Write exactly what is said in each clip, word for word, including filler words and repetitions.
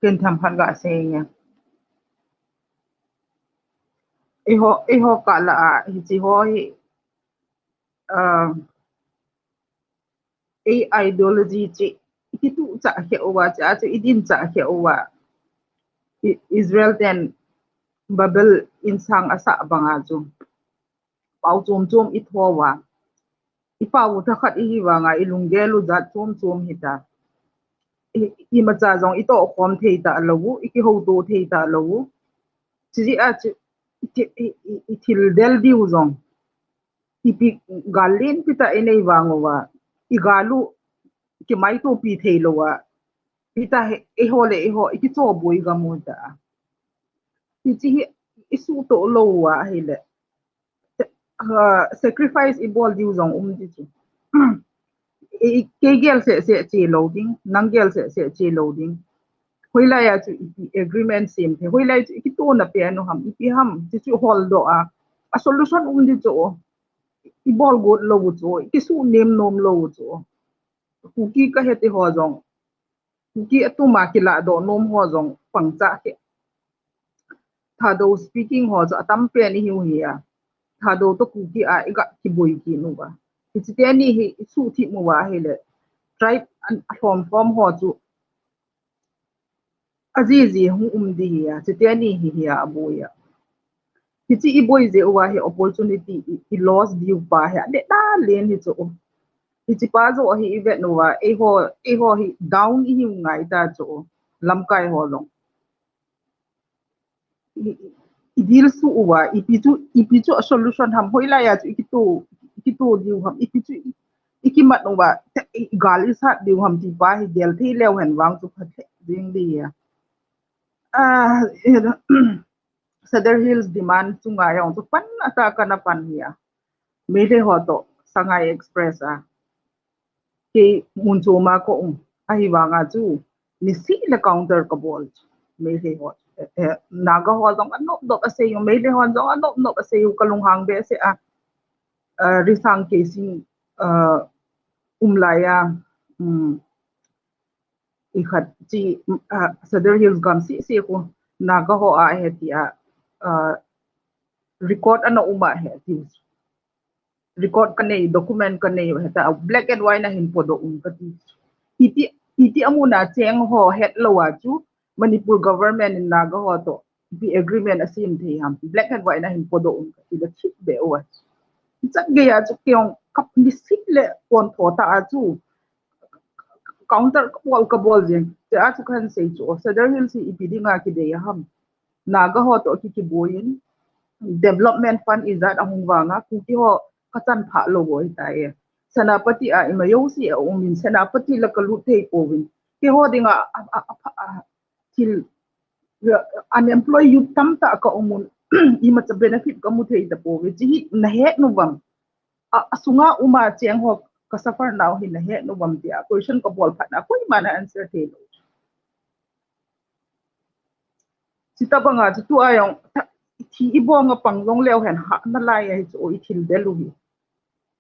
Ken themkhat gasei nge. Eiho, eiho kah lah a, hiche ho hi, ah, ei ideology chu, i kituh chah kheh uva, chea chu i din chah kheh uva. I-, Israel ten Babel insang asah banga chu. Pao chom chom i tho uva. I pao u thakhat ihi vanga, i lunggel u jat chom chom hita. I, imacha jong i tohkhom thei talou u, i kihouto thei talou u. Chujeh a chu, i thi-, i, i, i thil del diu jong. Ipi gal lenpi tah i nei vang uva. I gal u, kimaitopi thei lou a. Hita hi, eiho le eiho, i kichoboi gam u ta. Hiche hi, i suhtoh lou uva ahile. Ah, sacrifice i bol diu jong um ti chu. I, i, kei gel seh seh che lou ding, nang gel seh seh che lou ding. Hoilai a chu ipi agreement sem thei, hoilai chu i kitona pen u ham, ipi ham, ti chu holdoh a. A solution um ti chu. I bol got lou u chu, i kisuh nem nom lou u chu. Kuki kahe ti ho jong. Kuki atum a kiladoh nom ho jong pangcha khe. Thadou speaking ho chu atam pen ihiu hi a. Thadou toh Kuki a i ga kiboi kit uva. Hiche teni hi i suhthip uva ahile. Tribe an, alhom khom ho chu ajiji hung um di hi a. Hiche teni hi hi a aboi a. Hiche i boi jeh uva hi opportunity i, i loss diu pa hi a. Deh da len hi chu. Hiche pa joh hi i vet uva. Eiho, eiho hi down ihiu ngai ta chu. Lamkai ho jong. I, i, i deal suh uva, ipi chu, ipi chu a solution ham, hoilai a chu i kito, i kito diu ham, ipi chu i, i kimat uva, te, i, i gal i sat diu ham ti pa hi gel thei leu hen vang chu pha thei ding di a. Ah, Sadar Hills demand chu ngai jong chu pan ata kana pan hi a. Meitei ho toh Sangai Express a. Kei mun chom a ka um. Ahivanga chu, nisih le counter ka bol chu. Meitei ho. Eh, eh, Naga ho jong anop nop asei u, Meitei ho jong anop nop asei u, ka lunghang behseh a. Ah, Risang Keishing, ah, um lai a, um, i khat chi, ah, Sadar Hills gam seh seh khu, Naga ho a he ti a, ah, record ana um a he ti. Record ka nei, document ka nei, heta black and white na hin podoh un kati. Iti, iti amun a cheng ho hetlou a chu, Manipur government in Naga ho toh, ipi agreement asem thei ham, black and white na hin podoh un kati, la thip be uva. Chat gei a chu kei jong ka nisih le kon tho ta a chu, counter ka bol, ka bol jeng. Chea chu kahin sei chu, Sadar Hills hi ipi dinga kidei a ham. Naga ho toh ki, kiboi in, development fund ijat ahung vanga, Kuki ho kachan phah lou u ahitai. Senapati a ima jouse aum in, Senapati la ka lut thei pouvin. Keiho dinga, a, a, a, a, thil, unemployed youth tamtah ka um un, imacha benefit ka mu thei tapouve. Hiche hi na het uvam. A, asunga um a cheng ho ka suffer nau hi na het uvam tia question ka bol phat na koiman a answer thei lou. Chuti banga chu tua jong, thi i bong a pang jong leu hen ha nalai ahi chu i thil del u hi.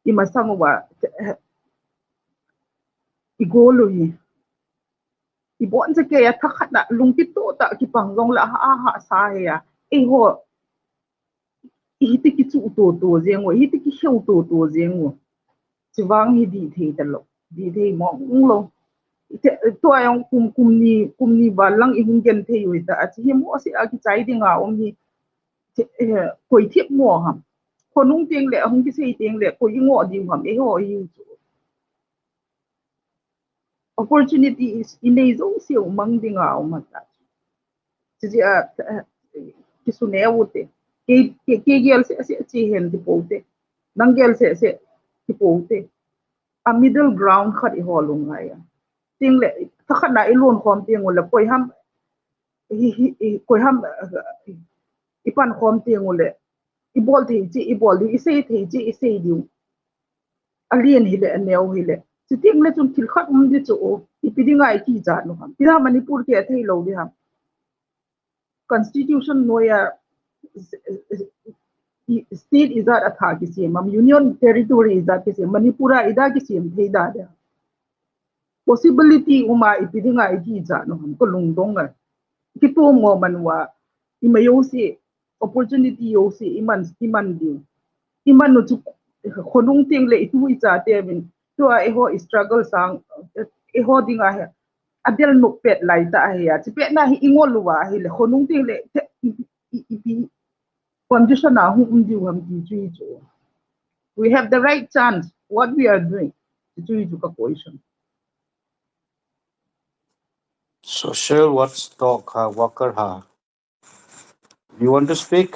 I masang uva, i gol u hi. I bon cha kei a thakhat na lungkitoh tah kipang jong le ha, ha sa hi a. Eiho, i hiti kichu to to jeng u, i hiti kiheu to to jeng u. Chuvang hi dih thei talou, dih thei mong lou. Tua jong kum, kum ni, kum ni val lang i hung gen thei u hita, achi hi mo se a kichai dinga um hi, eh, koi thip mo ham. Khonung teng le, hung kisei teng le, koi i ngoh diu ham, eiho i chu. Opportunity is i nei jouse u mang dinga um hita. Chuti a, eh, kisuneo u te. Kei, kei, kei gel seh seh chi hen ti pou te. Nang gel seh seh ti pou te. A middle ground khat i hol u ngai a. Teng le, thakhat na i lon khom teng u le, koi ham, hi, hi, hi, koi ham, eh, i pan khom teng u le, i bol thei chi, i bol diu, i sei thei chi, i sei diu. Alen hile, aneo hile. Chuti le chun thil khat um di chu, ipi dinga i kichat u ham. Pi dinga Manipur kithei lou di ham. Constitution noiya, i, state ijat a tha kisem am, Union Territory ijat kisem, Manipur a ida kisem thei da dia. Possibility um a ipi dinga i kichat u ham, ka lungdong a. Kitu mo man wa, ima yo si, opportunity yo si, iman, iman di. Iman no chu, khonung ting le itu i cha te bin. Tu a e ho struggle sang, e ho ding a he. Adel no pet lai ta he ya. Chi pet na hi ingol wa he le, khonung ting le, te, i, i, i, i, condition a hung um diu ham ti chu i chu. We have the right chance. What we are doing, ti chu i chu ka question. Social watchdog ha, worker ha. You want to speak?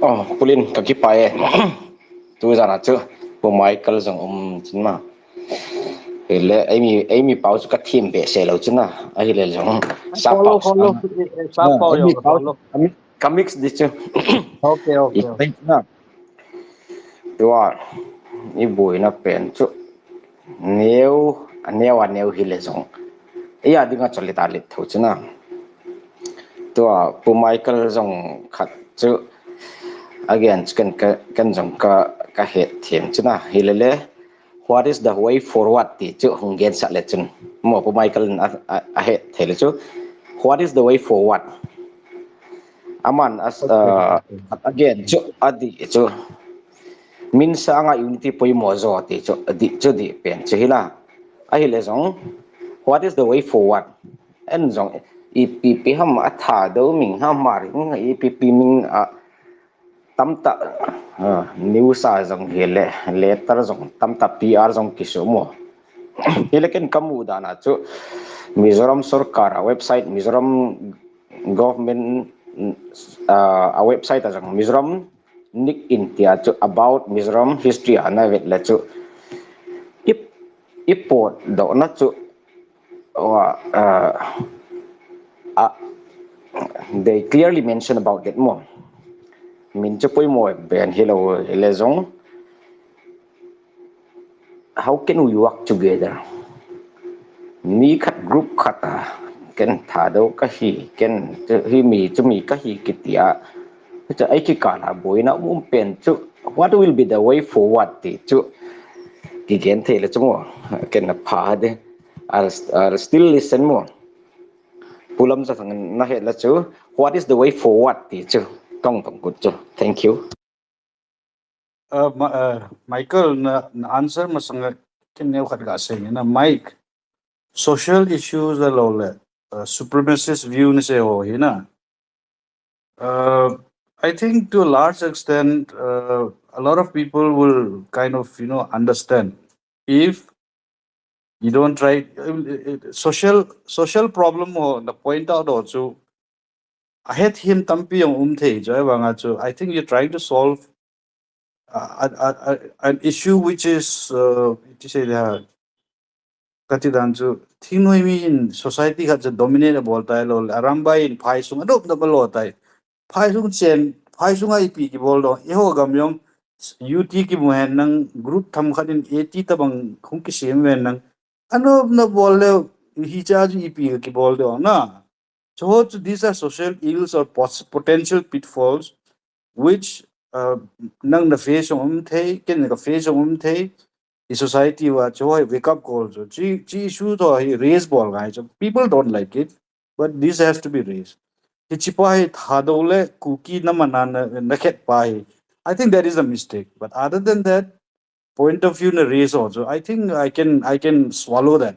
Oh, Pulin, ka kipa e. Tu jana chu, Pu Michael jong um chin ma. Ele, ei mi, ei mi pau chu ka thim be se lo chin na. Ahile jong, sa pau. Sa pau yo, follow. Ka mix di chu. Okay, okay. Na. Tua, i buina pen chu. Neo, a neo, a neo hile jong. Iya dinga chali ta lit tho china. Tua, Pu Michael jong khat chu. Again, chu ken, ken jong ka, ka het them china. Hilele, what is the way forward ti chu hung gen sa le chun. Mo Pu Michael a, a, a het thei le chu. What is the way forward? Aman as, uh, again, chu, adi chu. Min sanga unity poimo jo ti chu, di chu di pen chu hila. Ahile jong, what is the way forward? En jong, ipi pi ham a tha do ming ham mar, ipi pi ming a tamta, uh, news a jong hile, letter jong tamta P R jong kisu mo. Hile ken kamu dana chu, Mizoram Sorkar a website, Mizoram government, uh, a website a jong Mizoram Nik India chu about Mizoram history ana vet le chu i, i pot do na chu wa, uh, uh, they clearly mention about that mo. Min chu poimo ben hilo le jong how can we work together? Mi khat group khat a, ken Thadou kahi, ken hi mi chu mi kahi kitia. Chu ei kikal a boina um pen chu, what will be the way forward ti chu. Kigen thei le chu mo, ken na pha de. I'll, I'll still listen mo. Pu Lamjathang na het la chu, what is the way forward ti chu. Tong tong kut chu. Thank you. Uh, Ma- uh, Michael, na, na answer masanga ken neo khat ga sei na Mike. Social issues a lo le, uh, supremacist view ni se ho hi na. Uh, I think to a large extent, uh, a lot of people will kind of, you know, understand if you don't try, uh, uh, social, social problem ho na point out ho chu, a het him tampi jong um thei chu, ahivanga chu, I think you're trying to solve, uh, a, a, a, an issue which is, uh, to say that, kati dan chu, thingnoi mi in society khat chu dominate abol tai lo, Arambai in phai sung, adop dop alo tai. Phai sung chen, phai sung a ipi kibol do, eiho gam jong, U T kimu hen nang, group tham khat in A T tabang hung kisem ven nang, anop na bol le, hi cha chu ipi kibol do na. So these are social ills or pos- potential pitfalls which, uh, nang na face jong um thei, ken ka face jong um thei, i society wa chu hi wake up call chu, chi, chi issue to hi raise bol ngai chu, people don't like it, but this has to be raised. Hichi pa hi Thadou le Kuki na mana na, na khet pa hi. I think that is a mistake. But other than that, point of view na raise also, I think I can, I can swallow that.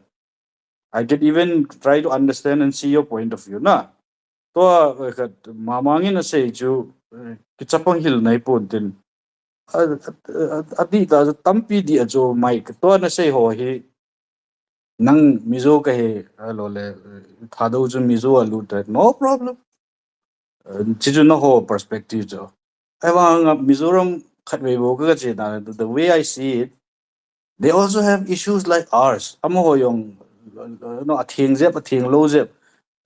I can even try to understand and see your point of view na. Tua, eh, khat, Mamang in a sei chu, eh, kichapang hil nai pon tin. A, a, a, a di ta, tampi di a chu Mike. Tua na sei ho hi, nang Mizo kahi, a lo le, eh, Thadou chu Mizo a lut ta, no problem. Eh, chi chu na ho perspective chu. Ahivanga Mizoram khatvei bou ka che na, the, the way I see it, they also have issues like ours. Amaho jong, uh, no, atheng jep, atheng lou jep.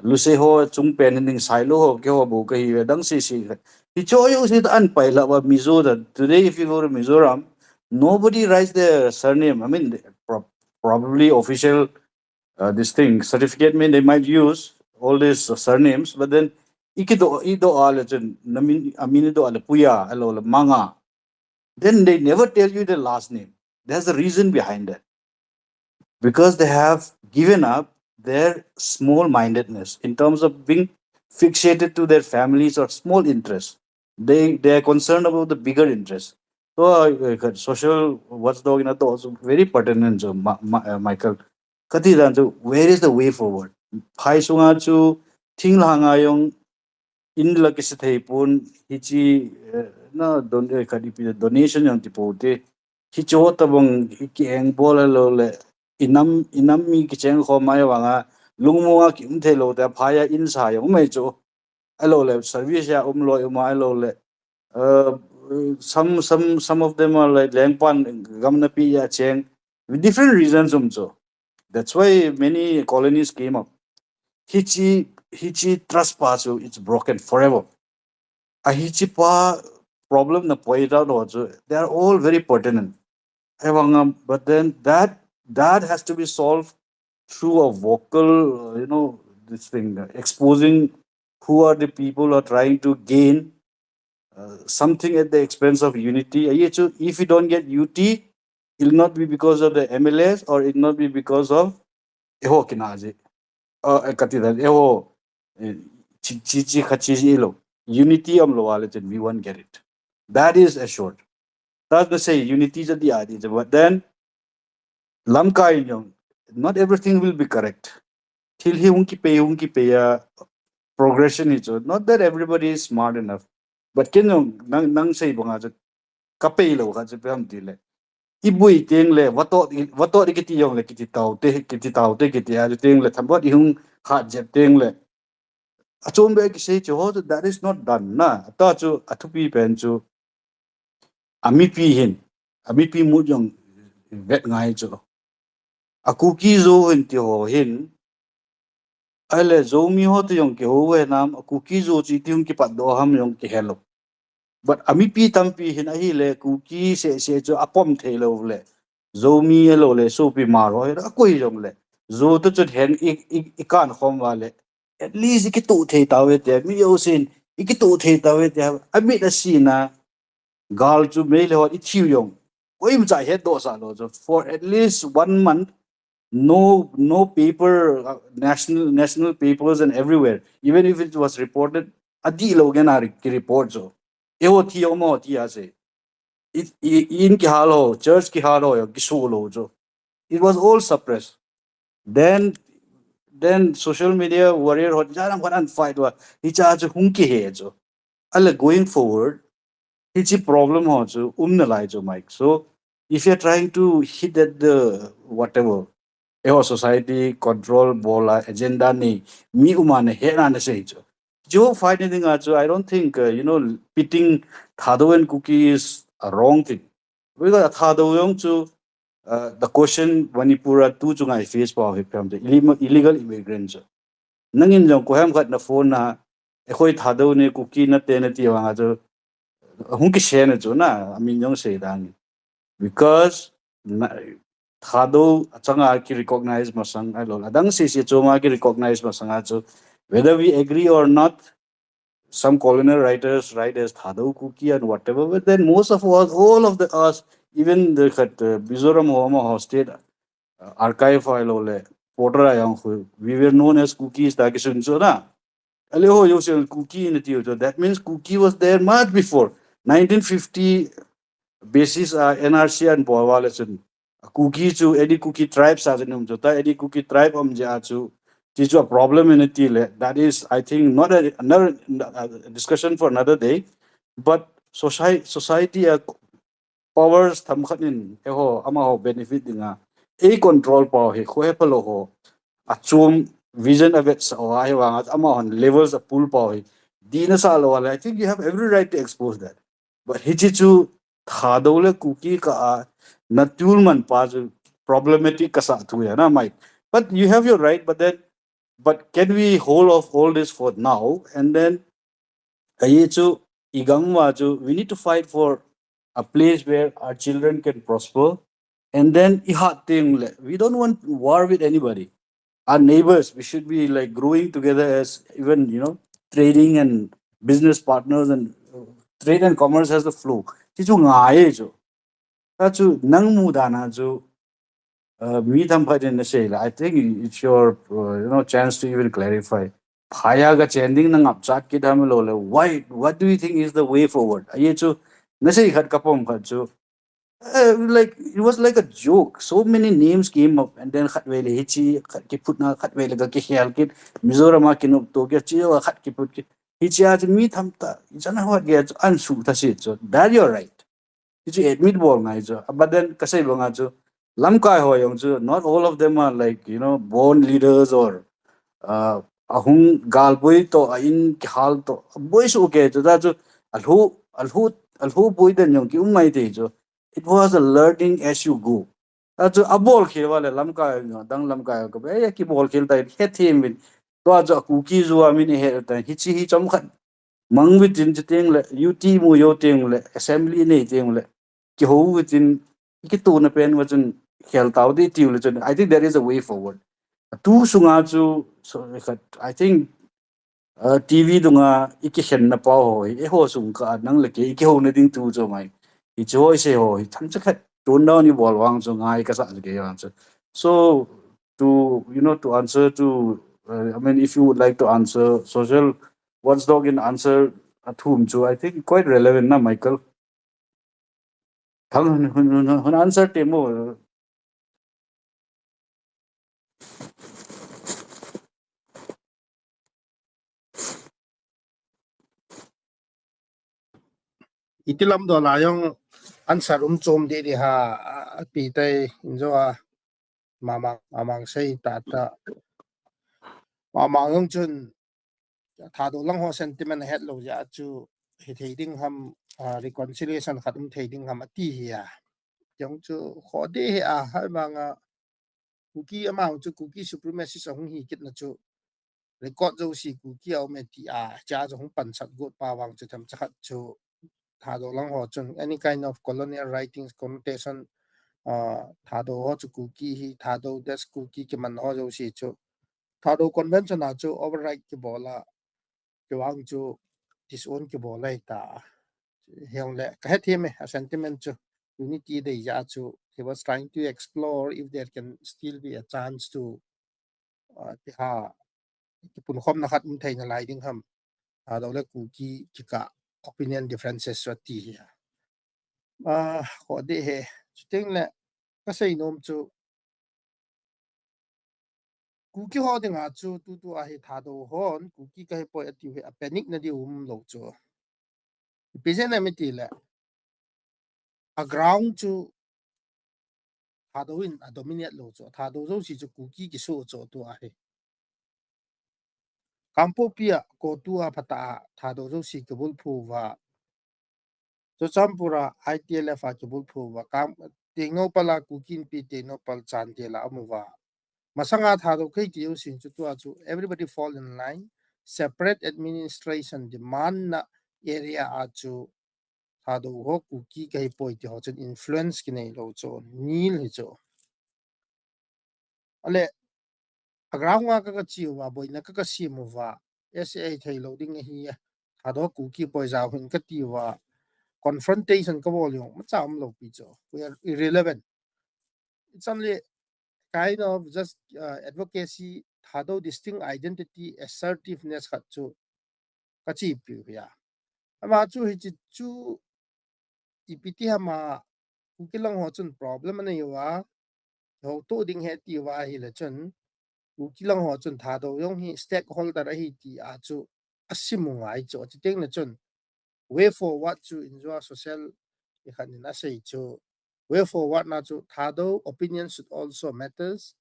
Luse ho chung pen ning sai lou ho, keiho bou kahi ve dang sisi. Hicho jong si ta an pai la wa Mizo da. Today, if you go to Mizoram, nobody writes their surname. I mean, they prob- probably official, uh, this thing, certificate, mean they might use all these, uh, surnames, but then i kido, i do a le chun, na min, a min i do a le Puya, a lo le Manga. Then they never tell you the last name. There's a reason behind that. Because they have given up their small mindedness in terms of being fixated to their families or small interests. They they are concerned about the bigger interests. So uh, uh, social watchdog in a also very pertinent, so, Ma- Ma- uh, Michael. Kati dan chu, where is the way forward? Phai sunga chu thing la nga yong in la kisi thei pun hichi uh, na don eh, kati pi donation yong ti po te. Hichi ho tabang ki eng bol lo le inam inam mi ki cheng kho mai wanga lungmo a ki um thei lo te phai a in sa yong mai chu. Alo le service ya um lo um alo le uh, some some some of them are like lengpan gam na pi ya cheng with different reasons um chu. That's why many colonies came up. Hichi hichi trust pa chu it's broken forever. A hichi pa problem na point out ho chu they are all very pertinent. Ai vang, um, but then that that has to be solved through a vocal, uh, you know, this thing, uh, exposing who are the people who are trying to gain uh, something at the expense of unity. Aye chu, if you don't get U T, it'll not be because of the M L As or it'll not be because of eho kinaji. Uh, kati dan eho eh, chi chi chi khachi ji lo. Unity am lo wale then we won't get it. That is assured. That's the say unity is the idea. But then lamkai yong, not everything will be correct. Thil hi hung ki pe hung ki pe ya progression hi chu. Not that everybody is smart enough. But ken yong nang nang sei banga chu ka pe lo kha chu pe ham ti le. I bui teng le vatot i- vatot i kiti yong le kiti tau te kiti tau te kiti a teng le thambot i hung khat jep teng le. A chom be ki sei chu ho chu that is not done na. Ta chu a thupi pen chu a mipi hin a mipi mu yong vet ngai chu. A Kuki Zo hin ti ho hin. Ai le Zomi ho tu yong ki ho we nam a Kuki Zo chi ti hung ki pat do ham yong ki helo. But a mipi tampi hin ahi le Kuki se se chu a pom thei lo le. Zomi lo le sopi ma ro a koi yong le. Zo tu chu hen i i i kan khom wa le. At least i ki tu thei ta we te mi yo sin i ki tu thei ta we te a mi na si na. Gal chu mei le hot i thiu yong. Koi mu cha het do sa lo chu for at least one month. No no paper uh, national national papers and everywhere. Even if it was reported a di lo gen a ki report chu. E ho thi o mo thi a se. I- i- In ki ha lo church ki ha lo yo ki su lo chu. It was all suppressed. Then then social media warrior hot ja nam khan fight wa hi cha chu hung ki he chu. Ale going forward, hichi problem ho chu um na lai chu Mike. So if you're trying to hit at the whatever, eho society control bola agenda ni mi uma ne he na na sei chu. Jo fight ni dinga chu I don't think uh, you know pitting Thadou and Kuki is a wrong thing. Because Thadou yong chu uh, the question Manipur a tu chu ngai face pa he pam the illegal immigrant chu. Nangin jong ko ham khat na phone na e khoi Thadou ne Kuki na te na ti wanga chu hung ki se na chu na amin jong sei dang. Because na Thadou achanga ki recognize masang ai lo adang sei sei chunga ki recognize masang a chu whether we agree or not, some colonial writers write as Thadou Kuki and whatever, but then most of us, all of the us, even the khat uh, Mizoram ho ama ho state uh, archive file le porter ayang khu, we were known as Kukis ta ki sun chu na. Ale ho yo sel Kuki in the so that means Kuki was there much before nineteen fifty basis uh, N R C and Boa le sun. Kuki chu any Kuki tribe sa chu num chu ta any Kuki tribe am ja chu ti chu a problem in ti le that is I think not a, another uh, discussion for another day. But society society a powers tham khat in he ho ama ho benefit dinga a control pau he kho he palo ho a chum vision a vet sa o a he wanga ama hon levels a pull pau he di na sa lo le I think you have every right to expose that. But hichi chu Thadou le Kuki ka a na tul man pa chu problematic ka sa thu ya na mai. But you have your right, but then but can we hold off all this for now and then aye chu igangwa chu we need to fight for a place where our children can prosper and then ihat ting le we don't want war with anybody. Our neighbors, we should be like growing together as even you know trading and business partners and uh, trade and commerce has the flow. Ti chu ngai chu. Ta chu nang mu dana chu uh, mi tham pha din na sei la, I think it's your, uh, you know, chance to even clarify. Phaya ga chen ding na ngap chat kit ham lo le. Why? What do you think is the way forward? Aye chu na sei khat ka pom khat chu. Uh, like, it was like a joke. So many names came up, and then khat vele hichi, khat ki put na, khat vele ga ki hel kit, Mizoram a ki nup to ki chi, khat ki put ki. Hichi a chu mi tham ta, chana hot ge chu an su ta si chu. That you're right. Hichu admit bol ngai chu. But then ka sei banga chu lamkai ho jong chu, not all of them are, like, you know, born leaders or, uh, ahung gal boi to, a in ki hal to. Boi su ke chu ta chu, alhu, alhu, alhu boi den jong ki um ngai te chu. It was a learning as you go. Ta chu a bol khel va le lamkai jong, dang lamkai ka be, eh, ki bol khel ta he thim vin. To chu a Kuki zu a min he ta, hichi hi chom khat. Mang vitin chu ting le, U T mu yo ting le, assembly nei ting le, ki ho vitin, ki tu na pen va chun khel tau di tiu le chun. I think there is a way forward. Tu sunga chu, so, khat, I think, uh, T V dunga i ki khen na pau ho hi, e ho sung ka nang le ke, i ki ho na ding tu chu mai. Hichi ho i sei ho hi, tham cha khat, tun down i bol vang chu ngai ka sa ke vang chu. So, to, you know, to answer to, uh, I mean, if you would like to answer, social watchdog in answer a thum chu, I think quite relevant na, Michael. Thang hun, hun, hun, hun answer te mo. Iti lam do la jong answer um chom di di ha, a, a pi tai in jo a, mamang, mamang sei ta ta. Mamang jong chun, Thadou lang ho sentiment het lo ja chu, hi thei ding ham, a, reconciliation khat um thei ding ham ati hi a. Jong chu kho di hi a, hai manga, Kuki amang chu Kuki supremacist ahung hi kit na chu, record jo si Kuki a um e ti a, cha chu hung pan sat got pa vang chu tham cha khat chu, Thadou lang ho chun, any kind of colonial writings, connotation, uh, Thadou ho chu Kuki hi, Thadou des Kuki ki man ho jo si chu, Thadou convention a chu override ki bol a, ki vang chu disown ki bol a hi ta. Hiong le, ka het hi me, a sentiment chu, unity dei ja chu, he was trying to explore if there can still be a chance to, uh, ti ha, ki pun khom na khat um thei na lai ding ham. Thadou le Kuki ki ka opinion differences chu ati hi a. Ah, kho di he, chu ting le, ka sei nom chu, Kuki ho ding a chu, tu tu a hi Thadou hon, Kuki ka hi poi ati hi a panic na di um lo chu. Ipi jen a mi ti le, a ground chu Thadou in a dominate lo chu, Thadou jo si chu Kuki ki su chu tu a hi. Kangpokpi a, CoTU a phat a, Thadou jo si ki bul phu va. Churachandpur a, I T L F a ki bul phu va. Kam, Tengnoupal a, Kuki Inpi Tengnoupal Chandel a amu va. Masanga Thadou kei ti jo si chu tu a chu, everybody fall in line. Separate administration demand na area a chu, Thadou ho Kuki ka hi poi ti ho chun influence ki nei lo chu, nil hi chu. Ale, a ground a ka ka chi uva, boina ka ka sim uva, S A thei lo ding ahi a. Thadou Kuki poi ja hin ka ti uva, confrontation ka bol jong, ma cha um lo pi chu. We are irrelevant. It's only kind of just, uh, advocacy, Thadou distinct identity, assertiveness khat chu ka chi piu hi a. Ama chu hi chi chu ipi ti hama Kuki lang ho chun problem anei uva, ho to ding he ti uva hi le chun, Kuki lang ho chun Thadou jong hi stakeholder ahi ti a chu a sim u ngai chu, a chi teng le chun, way forward chu in jo a social i khan in a sei chu, way forward na chu Thadou opinion should also matters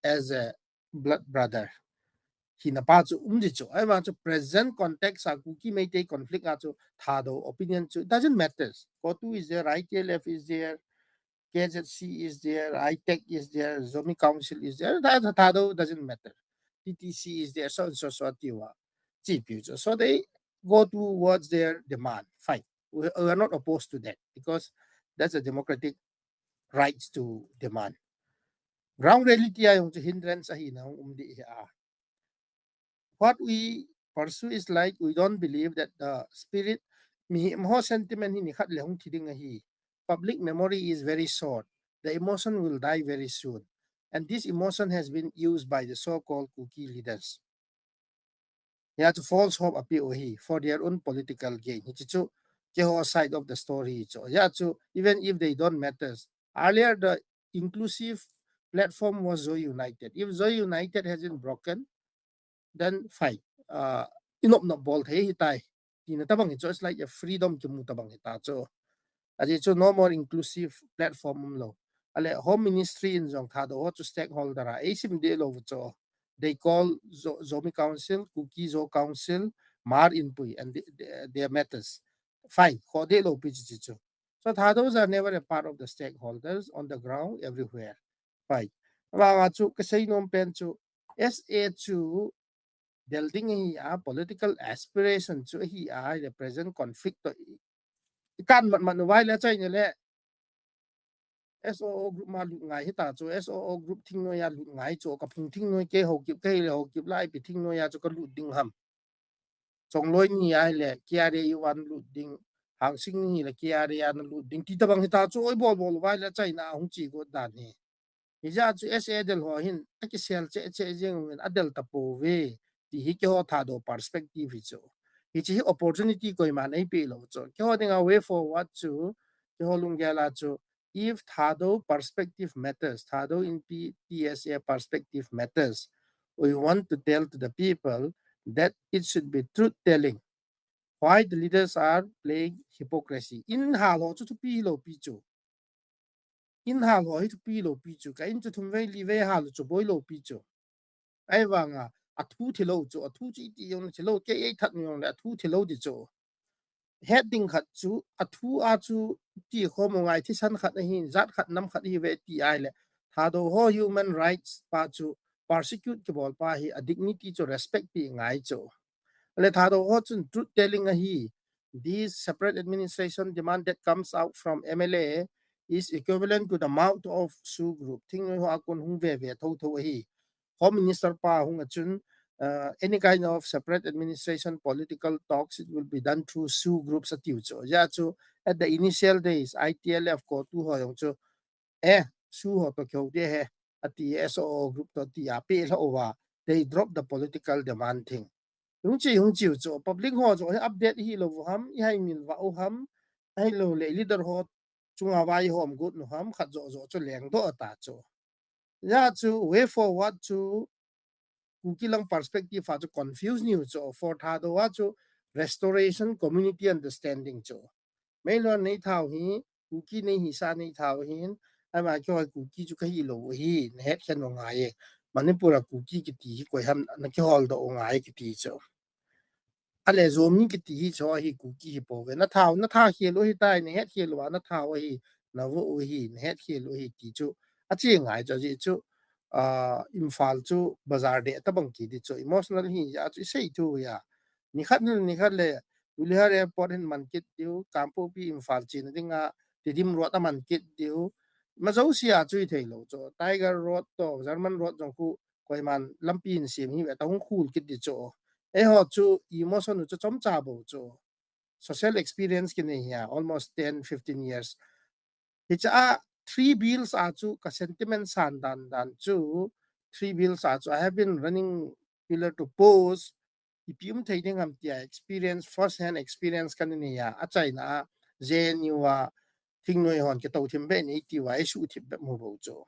as a blood brother. Hi na pa chu um di chu. Ai ma chu present context a Kuki Meitei conflict a chu Thadou opinion chu doesn't matters. CoTU is there, I T L F is there, K Z C is there, ITEC is there, Zomi Council is there. That, that, Thadou doesn't matter. T T C is there, so and so, so, ti uva. Chi piu chu. So they go towards their demand. Fine. We, we are not opposed to that because that's a democratic rights to demand. Ground reality a jong chu hindrance ahi na um di hi a. What we pursue is like we don't believe that the spirit, mi, mi ho sentiment hi ni khat le hung thi ding ahi. Public memory is very short. the emotion will die very soon. And this emotion has been used by the so-called Kuki leaders. Hia chu false hope apeh u ahi for their own political gain. Hichi chu keiho side of the story chu. Hia chu even if they don't matters. Earlier the inclusive platform was Zo United. If Zo United has been broken, then fine. Uh, inop nop bol thei hitai. Tina tabang hi chu, it's like a freedom kimu tabang hita chu. Ajeh chu no more inclusive platform umlou. Ale Home Ministry in jong Thadou ho chu stakeholder a eisim deh lou chu. They call Zo-, Zomi Council, Kuki Zo Council, Hmar Inpui, and the, the, their matters. Fine, kho deh lou pi chu chu. So Thadous are never a part of the stakeholders on the ground everywhere. Fine. Avanga chu kasei nom pen chu S A chu del ding ahi a, political aspiration chu ahi a, the present conflict to i kan mat mat nu vai le chai ne le S O O group ma lut ngai hita chu, S O O group thingnoi a lut ngai chu, ka phung thingnoi kei Haokip, kei le Haokip lai pi thingnoi a chu ka lut ding ham. Chongloi ni a le K R A U an lut ding, Hangsing ni le K R A U an lut ding, ti tabang hita chu, oi bol bol vai le chai na hung chi go dan hi. Hijeh chu S A del ho hin, akisel che che jeng hin, adel ta pouve, ti hi keiho Thadou perspective hi chu. Hichi hi opportunity koiman eipeh lou chu. Keiho dinga way forward chu, keiho lunggel a chu, if Thadou perspective matters, Thadou Inpi T S A perspective matters, we want to tell to the people that it should be truth telling. Why the leaders are playing hypocrisy. In hal ho chu thupi lou pi chu. In hal ho hi thupi lou pi chu. Ka in chu thum vei li vei hal chu boi lou pi chu. Ahivanga, athu thilou chu, athu chu iti jong thilou, kei ei that jong le athu thilou di chu. Het ding khat chu, athu a chu ti khom u ngai thisan khat ahin, jat khat nam khat ahi ve ti a le. Thadou ho human rights pa chu persecute kibol pa hi a dignity chu respect pi ngai chu. Le Thadou ho chun truth telling ahi. This separate administration demand that comes out from M L A is equivalent to the mouth of SoO group. Thingnoi ho a kon hung ve ve tho tho ahi. Home Minister pa hung a chun, uh, any kind of separate administration political talks, it will be done through SoO groups atiu chu. Hijeh chu at the initial days, I T L F CoTU ho jong chu, eh, SoO ho to kihou ding ahi, ati S O O group to ti a peh lha uva, they drop the political demand thing. Hung chi, hung chi u chu, public ho chu, eh, update hi lou u ham, i hai mil va u ham, ahilou le leader ho chunga vai hom gut nu ham, khat jo jo chu leng doh ta chu. Hijeh chu way forward chu Kuki lang perspective a chu confuse niu chu for Thadou a chu restoration community understanding chu. Meilhon nei thau hi, Kuki nei hisa nei thau hin, ama kihoi Kuki chu kahi lou hi, na het khen u ngai e. Manipur a Kuki kiti hi koi ham na kihol doh u ngai kiti chu. Ale Zomi kiti hi chu hi Kuki hi pouve. Na thau, na tha khel u hitai, na het khel u a, na thau hi, na vo u hi, na het khel u hi ti chu. Achi ngai chu, achi chu, ah, Imphal chu bazar deh tabang kiti chu. Emotional hi, achu isei thu ya. Nikhat le, nikhat le, Ulihar Airport hin man kit diu, Kangpokpi Imphal chena dinga, Tedim Road a man kit diu. Majouse a chu ithei lou chu. Tiger Road to, German Road jong khu, koiman lampi in sem hi ve ta hung khul kit di chu. Eiho chu emotion u chu chomcha bou chu. Social experience kinei hi a, almost ten, fifteen years. Hiche a three bills a chu ka sentiment san dan dan chu, three bills a chu I have been running pillar to post, ipi um thei ding ham tia experience, first hand experience kanei a, achaina a, J N U a, thingnoi hon kitou thim be nei ti uva, isuh thim be mu bou chu.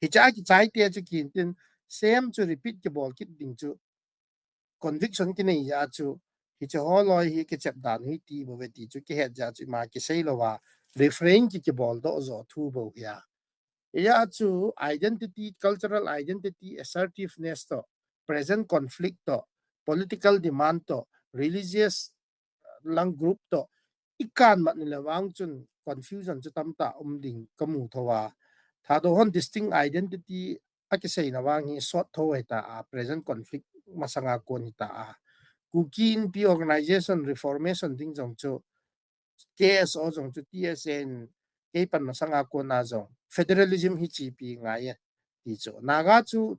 Hiche a kichai te chu kin tin, same chu repeat kibol kit ding chu, conviction kinei a chu, hiche ho loi hi kichep dan hi ti bou ve ti chu kihet jeh a chu ima kisei lou a, refrain ki kibol doh jo thu bou hi a. Hia chu identity, cultural identity, assertiveness to, present conflict to, political demand to, religious lang group to, ikan mat ni le vang chun confusion chu tamtah um ding kamu tho a. Thadou hon distinct identity akiseina vang hi sot tho hita a, present conflict masanga kon hita a. Kuki Inpi organization reformation ding jong chu K S O jong chu T S A in kei pan masanga kona jong federalism hi chepi ngai e ti chu. Naga chu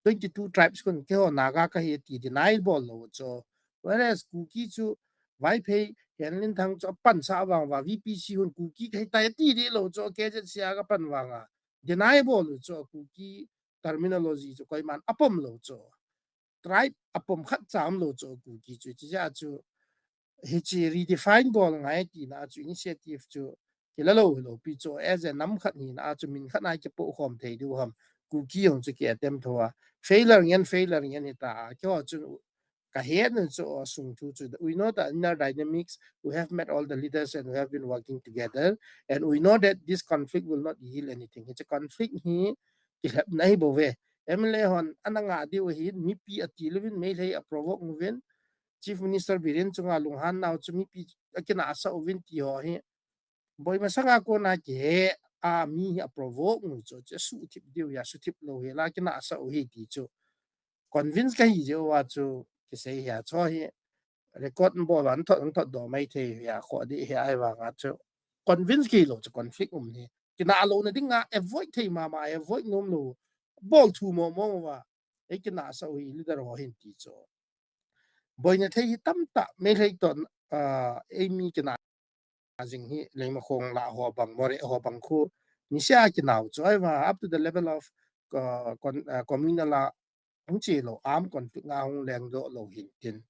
twenty-two tribes kun keiho Naga kahi ti deny bol lou chu. Whereas Kuki chu Vaiphei, Henlinthang chu apan sa vang uva, V P C hon Kuki kahi tai ati deh lou chu, K Z C a kapan vang a. Deny bol u chu, Kuki terminology chu koiman apom lou chu. Tribe apom khat cha um lou chu, Kuki chu, hiche jeh a chu, hiche redefine bol ngai tina chu initiative chu kila lou hilou pi chu, as a nam khat hina chu min khat a kipoh khom thei diu ham, Kuki jong chu ki attempt tho a, failure ngen, failure ngen hita a, keiho chu kahet na chu, asung thu chu, we know the inner dynamics, we have met all the leaders and we have been working together, and we know that this conflict will not yield anything. Hiche conflict hi kilhepna hi bou ve. M L A hon ana ngah diu ahin, mipi ati louvin, Meitei a provoke uvin, Chief Minister Biren chunga lunghan nau chu mipi akinahsah uvin ti ho hi, boi masanga kona kihe a mi hi a provoke u chu, chu suthip diu hia, suthip lou hia la kinahsah u hi ti chu convince kahi jeh uva chu kisei hia, chu hi record bol an thot, an thot doh mai thei hia, kho dih hia, ahivanga chu convince kei lou chu conflict um hi. Kinah louna dinga avoid thei mama, avoid nom lou, bol thu mong mong uva, ei kinahsah u hi leader ho hin ti chu. Boina thei hi tamtah, Meitei toh, ah, eimi kinah jing hi, Leimakhong lah ho bang, Moreh ho bang khu, nisea kinah u chu, ahivang, up to the level of, ah, con-, ah, communal a hung che lou, armed conflict a hung lengdoh lou hin tin.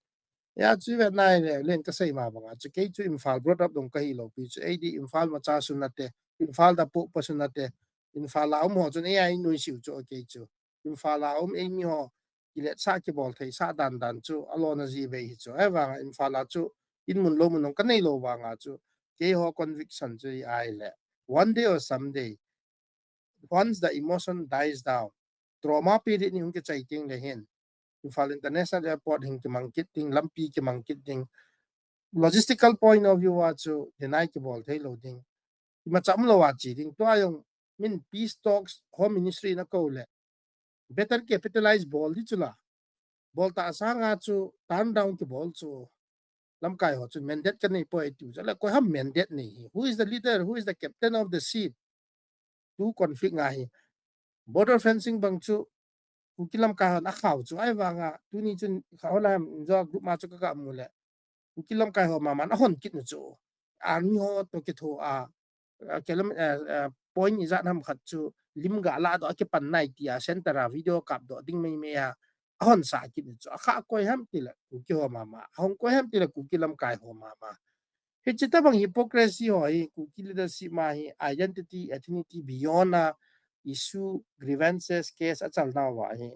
Hia chu vet nai le, len kasei ma banga chu, kei chu Imphal brought up dong kahi lou pi chu, ei di Imphal macha sunate, Imphal da poh pa sunate, Imphal a um ho chun ei a inui siu chu, okay chu. Imphal a um eimi ho, kiletsah kibol theisah dan dan chu, alona ji vei hi chu. Ahivanga Imphal a chu, in mun lou mun dong kanei lou vanga chu, keiho conviction chu hi ahile, one day or someday, once the emotion dies down, trauma period ni hung kichai teng le hin, Imphal International Airport hin kimang kit ding, lampi kimang kit ding. Logistical point of view a chu deny kibol thei lou ding. Imacha um lou a che ding. Tua jong min peace talks, Home Ministry na kou le, better capitalize bol di chu la. Bol ta sanga chu turn down kibol chu, lamkai ho chun mandate kanei poi tiu chu la, koi ham mandate nei hi? Who is the leader? Who is the captain of the ship? Tu conflict nga hi. Border fencing bang chu Kuki lamkai hon akhau chu, ahivanga tuni chun kha hola jo group ma chu kaga mu le, Kuki lamkai ho maman ahon kit nu chu, army ho toh kitho a, a, kilom-, a, a, point ijat ham khat chu lim ga lah doh a kipan nai tia center a video kap doh ding mei mei a, ahon sa kit nu chu, akha koi ham tile Kuki ho mama, ahong koi ham tile Kuki lamkai ho mama. Hiche tabang hypocrisy ho hi, Kuki leadership ma hi, identity, ethnicity beyond a issue, grievances, case achal nauva hi,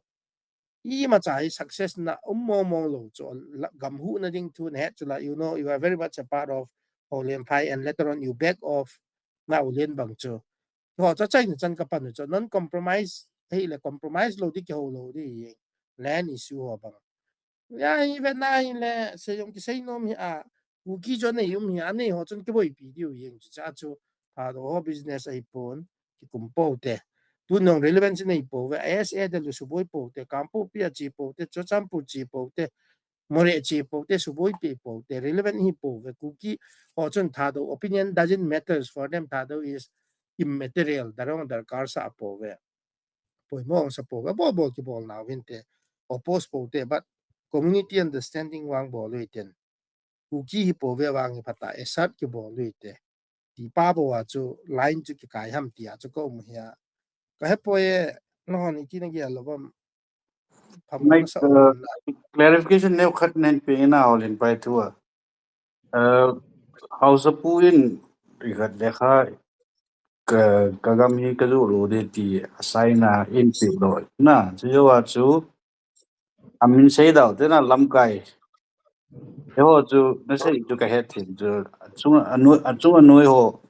imacha hi success na um mong mong lou chu, la, gam huhna ding thu nahet chu la, you know, you are very much a part of Houlianphai and later on you back off na Ulian bang chu. Ho chu achaina chan kapan u chu, non compromise, hile compromise lou di kihou lou di, land issue ho bang. Hia hi vet nai le, sei jong kisei nom hi a, Kuki chu anei um hi a, anei ho chun kiboipi diu jeng chu cha chu, Thadou ho business ahipon, kikum pou te. Tun jong relevance nei pou ve, I S A te lu suboi pou te, Kangpokpi a che pou te, Churachandpur che pou te, Moreh che pou te, suboi pe pou te, relevant hi pou ve, Kuki ho chun Thadou opinion doesn't matters for them, Thadou is immaterial, darong darkar sa pou ve. Poimo sa pou ve, bol bol kibol nau vin te, oppose pou te, but community understanding vang bol u hiten. Kuki hi pou ve vang hi phat a, asset kibol u hite. Ti pa bou a chu line chu kikai ham tia chu ka um hia. Ka he poi e, nahon iti na gel lou vem. Phamang Mike, sa uh, um na. Clarification neo khat nen pe ina Houlianphai thu a. Uh, Haosapu in ri khat le kha ka, ka gam hi ka joh lou de ti assign a in pe lou. Na, chu jo a chu amin sei dau te na lamkai. Eiho chu, na sei chu ka het thim chu, achung anoi, achung anoi ho,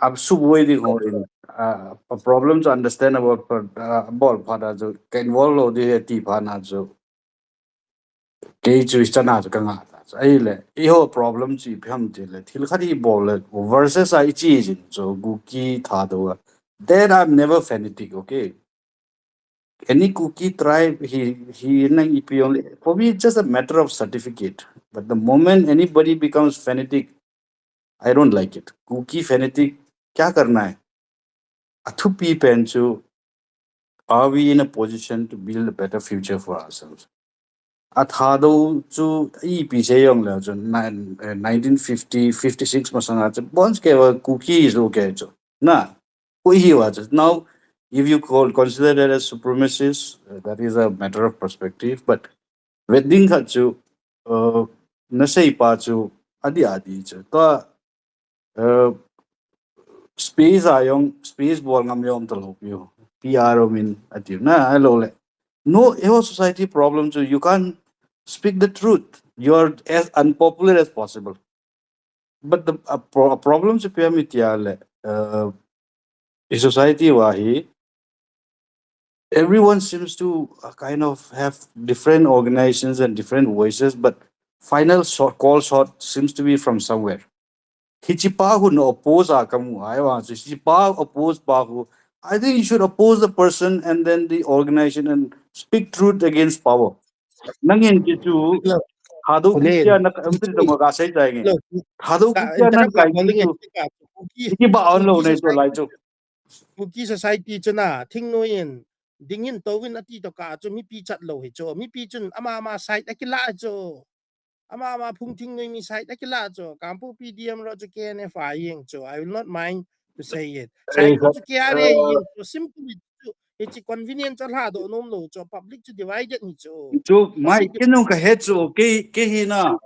a suboi ding ho in, a, a problem chu understandable, but, a, bol phat a chu, ka involve lou di he ti phat na chu, kei chu i chana chu ka ngah ta chu. Ahile, eiho problem chu ipi ham ti le, thil khat i bol le, versus a i chi jin chu, Kuki Thadou a. Then I'm never fanatic, okay? Any Kuki tribe, he, he, nang ipi only. For me, it's just a matter of certificate. But the moment anybody becomes fanatic, I don't like it. Kuki fanatic, kya karna hai? Athupi pen chu, are we in a position to build a better future for ourselves? a Thadou chu ipi sei jongle chu nine, eh, nineteen fifty, fifty-six masanga chu boncha kei uva Kuki is okay chu. Na, koi hiuva chu. Now, if you call, consider that as supremacist, uh, that is a matter of perspective, but vet ding khat chu, uh, nasei pa chu adih adih chu. Tua, uh, space a jong, space bol ngam jong talou piu. P R umin atiu. Na, hello le. No, eiho society problem chu, you can't speak the truth. You are as unpopular as possible. But the, a pro-, a problem chu ipi ham itia le, uh, in society uva hi, everyone seems to, uh, kind of have different organizations and different voices, but final shot, call shot seems to be from somewhere. Hiche pa hu na oppose a kamu a, ahivang chu hiche pa oppose pa hu, I think you should oppose the person and then the organization and speak truth against power. Nangin hiche chu, Thadou Kuki a na ka, um, pil dong ka sei tai nge. Thadou Kuki a na kai Kuki, Kuki ba on lo nei to lai chu. Kuki society chu na, thingnoi in, dingin touvin ati to ka chu, mipi chat lou hi chu, mipi chun ama ama side akila chu. Ama ama phung thingnoi mi side akila chu, Kangpokpi D M ro chu K N F a jeng chu, I will not mind to say it. Side chu K R A jeng chu, simple chu, hiche convenient chu lhadoh nom lou chu, public chu divided ni chu. Chu mai kinung ka he chu, kei, kei hi na,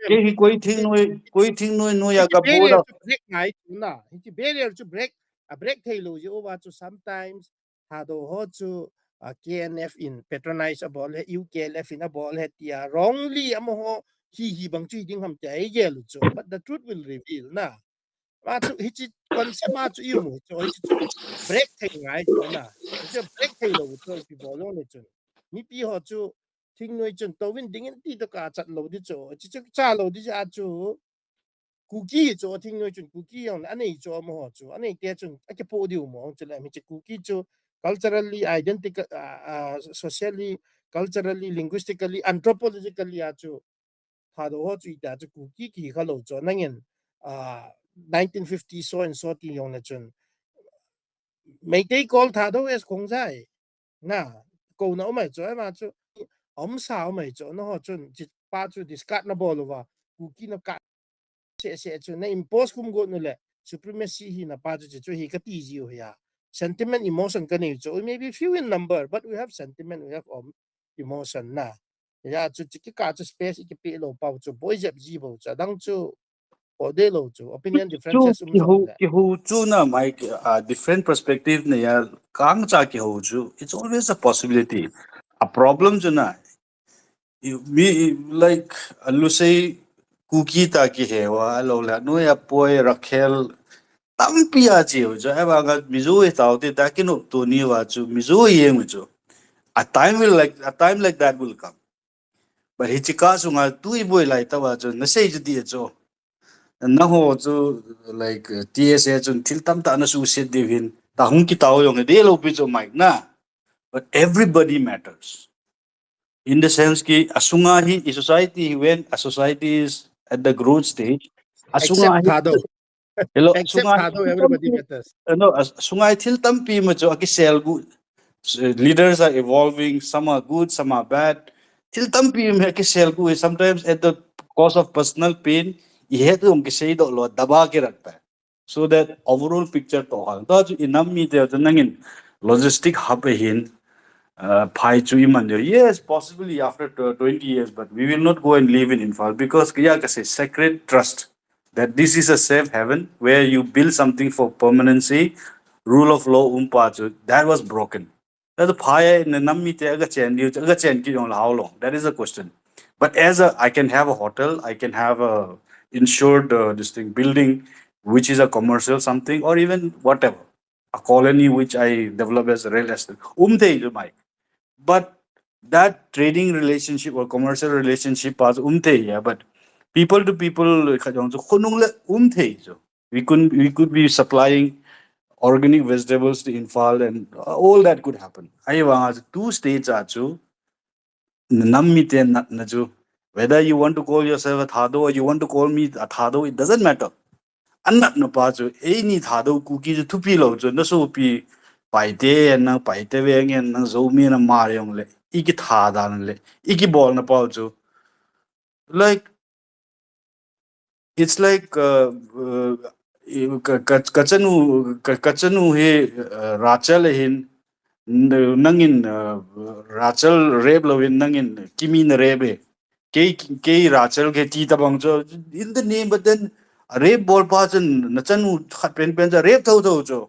kei hi koi thingnoi, koi thingnoi noi a ka bola. Hiche barrier chu break ngai chu na, hiche barrier chu break, a break thei lou jeh uva chu sometimes Thadou ho chu, uh, K N F in patronize abol he, U K L F in abol he tia wrongly amaho hi hi bang chu hi ding ham tia ei gel u chu. But the truth will reveal na. Ma chu hiche concept ma chu i mu chu, hiche chu break thei ngai chu na. Hiche break thei lou chu ipi bol jongle chun. Mipi ho chu thingnoi chun touvin dingin ti to ka chat lou di chu. Hiche chu cha lou di chu a chu. Kuki chu thingnoi chun Kuki jong le anei chu amaho chu, anei te chun akipoh diu mo chu le, hiche Kuki chu culturally, identical, ah, ah, socially, culturally, linguistically, anthropologically a chu Thadou ho chu ita chu Kuki kihi kha lou chu, nangin, ah, nineteen fifty so and so ti jong le chun Meitei call Thadou as Khongjai. Na, kouna um ahi chu, ama chu, um sa um ahi chu, nangho chun, hiche pa chu discard na bol uva, Kuki na ka se se chu, na impose kum got nu le, supremacy hi na pa chu, chu, chu hi ka ti ji u hi a. Sentiment, emotion ka nei chu, we may be few in number, but we have sentiment, we have, um, emotion na. Ya chu, chu kikah chu space i kipeh lou pau chu, boi jep ji bou chu, adang chu, Ode lou chu, opinion differences um jong le. Kiho chu na, Mike, uh, different perspective na ya, kang cha kiho chu, it's always a possibility. A problem chu na, you, mi, like, a lu sei Kuki ta kihe uva, lo le, no ya poi Rakhel, tampi a chi u chu, ahivang a Mizo e tao te ta kinop to ni uva chu, Mizo e jeng u chu. A time will like, a time like that will come. But hiche kah sunga tui boi lai tauva chu, na sei chu ti chu. Nangho chu, like, uh, T S A chun thil tamtah na suhset diu hin, ta hung kitao jong hi, dei lou pi chu Mike na. But everybody matters. In the sense ki, asunga hi, i society hi, when a society is at the growth stage, asunga hi, Thadou. Hello, except sunga Thadou, everybody matters. No, a, sunga hi thil tampi ma chu akisel gu. S-, leaders are evolving, some are good, some are bad. Thil tampi ma akisel gu, sometimes at the cost of personal pain, i het jong kisei doh lou, daba kirat pa. So that overall picture to hal. To chu i nam mite chu nangin logistic hub ahin, uh, phai chu i man jo. Yes, possibly after tw-, twenty years, but we will not go and live in Imphal because ya ka sei sacred trust that this is a safe haven where you build something for permanency, rule of law um pa chu, that was broken. That the phai na nam mite aga chen diu, aga chen kit jong le how long? That is the question. But as a, I can have a hotel, I can have a insured, uh, this thing, building, which is a commercial something, or even whatever, a colony which I develop as a real estate. Um thei chu Mike. But that trading relationship or commercial relationship pa chu um thei ya, but people to people khat jong chu khonung le um thei chu. We could, we could be supplying organic vegetables to Imphal and, uh, all that could happen. Ahivang a chu two states a chu, nam mite natna chu, whether you want to call yourself a Thadou or you want to call me a Thadou, it doesn't matter. Anatna pa chu, eini Thadou Kuki chu thupi lou chu, na sopi Paite nang, Paite veng nang, Zomi na ma jong le, i kitha dan le, i kibolna pau chu. Like, it's like, uh, uh, ka, ka, ka chanu, ka, ka chanu hi, uh, Rachel hin, n-, nangin, uh, Rachel rape louvin nangin Kimi na rape e. Kei, kei Rachel kei ti tabang chu, in the name, but then rape bol pa chun na chanu khat penpen chu rape thotho chu.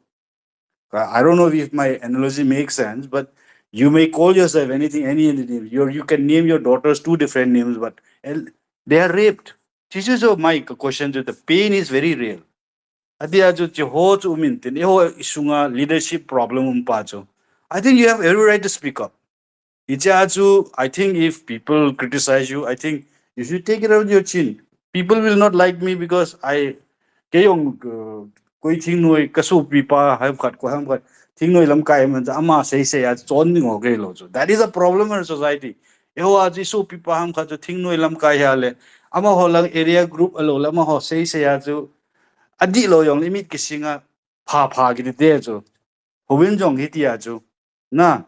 I don't know if my analogy makes sense, but you may call yourself anything, any, any name. You're, you can name your daughters two different names, but el-, they are raped. This is my question to the pain is very real. Adia chu chi ho chu um in tin, eiho isunga leadership problem um pa chu. I think you have every right to speak up. Hichea chu, I think if people criticize you, I think if you take it out your chin, people will not like me because I, kei jong, uh, koi thingnoi, ka sopi pa ham khat, koi ham khat, thingnoi lamkai man cha, ama sei sei a chon ding ho kei lo chu. That is a problem in society. Eiho a chu sopi pa ham khat chu thingnoi lamkai ha le, amaho lang area group a lo le, amaho sei sei a chu, adih lo jong le mit kisinga, pha pha kiti te chu. Houin jong hitia chu. Na,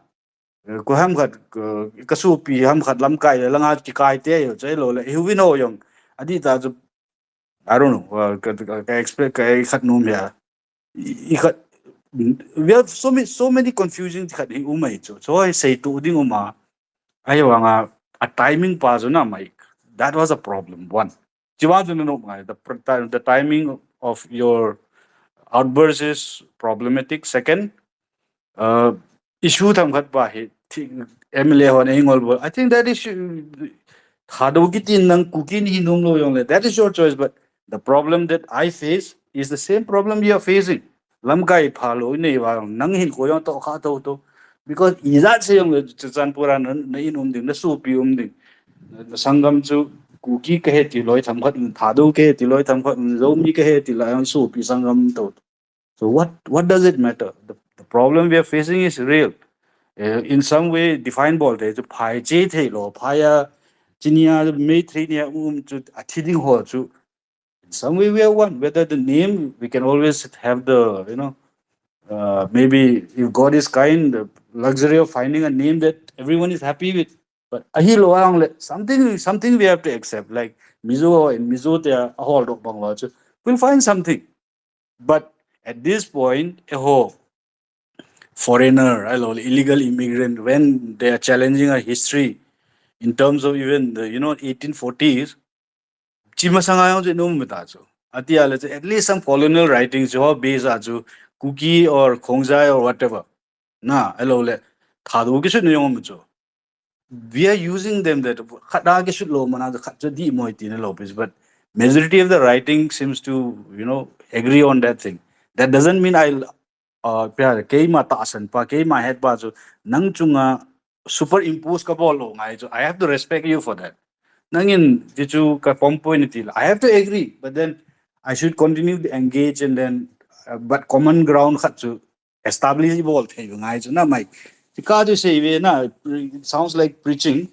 eh, koi ham khat, eh, ka sopi ham khat lamkai le, langa kikai te jo, chai lo le, houin ho jong. Adih ta chu, I don't know, uh, ka, ka, ka expect, ka khat nom ya. I, i khat, we have so many, so many confusing khat hi um ahi chu. So I say to ding um a, ahi vang a, a timing pa chu na mai. That was a problem, one. Chi vang chu na nom ngai, the pr-, ti-, the timing of your outburst is problematic. Second, uh, issue themkhat pa hi, thi-, M L A hon eingol bol. I think that issue, Thadou kiti nang Kuki ni hi nom lo jong le, that is your choice, but the problem that I face is the same problem you are facing. Lamkai pha lo nei vang, nang hin koi jong toh kha thotho. Because ijat sei jong le, Churachandpur a na, na in um ding, na sopi um ding. Na, na sanggam chu Kuki kahi ti loi themkhat, Thadou kahi ti loi themkhat, Zomi kahi ti loi, sopi sanggam thotho. So what, what does it matter? The, the problem we are facing is real. Uh, in some way, define bol thei chu phai che thei lo, phai a, chi nia, May three nia um chu, athi ding ho chu. In some way, we are one. Whether the name, we can always have the, you know, uh, maybe if God is kind, the luxury of finding a name that everyone is happy with. But ahi lo ang le, something, something we have to accept. Like Mizo, in Mizo te a hol dok bang lo chu, we'll find something. But at this point, eiho foreigner, ahi lo le, illegal immigrant, when they are challenging our history in terms of even the, you know, eighteen forties, chi masanga jong chu nom ta chu. Atia le chu, at least some colonial writings ho base a chu, Kuki or Khongjai or whatever. Na, ahi lo le, Thadou kisut na jong um chu. We are using them that khat a kisut lo mana khat chu dih mo tina lo, please. But majority of the writing seems to, you know, agree on that thing. That doesn't mean I, uh, pia, keima tahsan pa, keima het pa chu, nang chunga superimpose ka bol lo ngai chu. I have to respect you for that. Nangin, ti chu ka pom point ti la. I have to agree, but then I should continue to engage and then, uh, but common ground khat chu establish bol thei ngai chu na mai. Ti ka chu sei ve na, it sounds like preaching.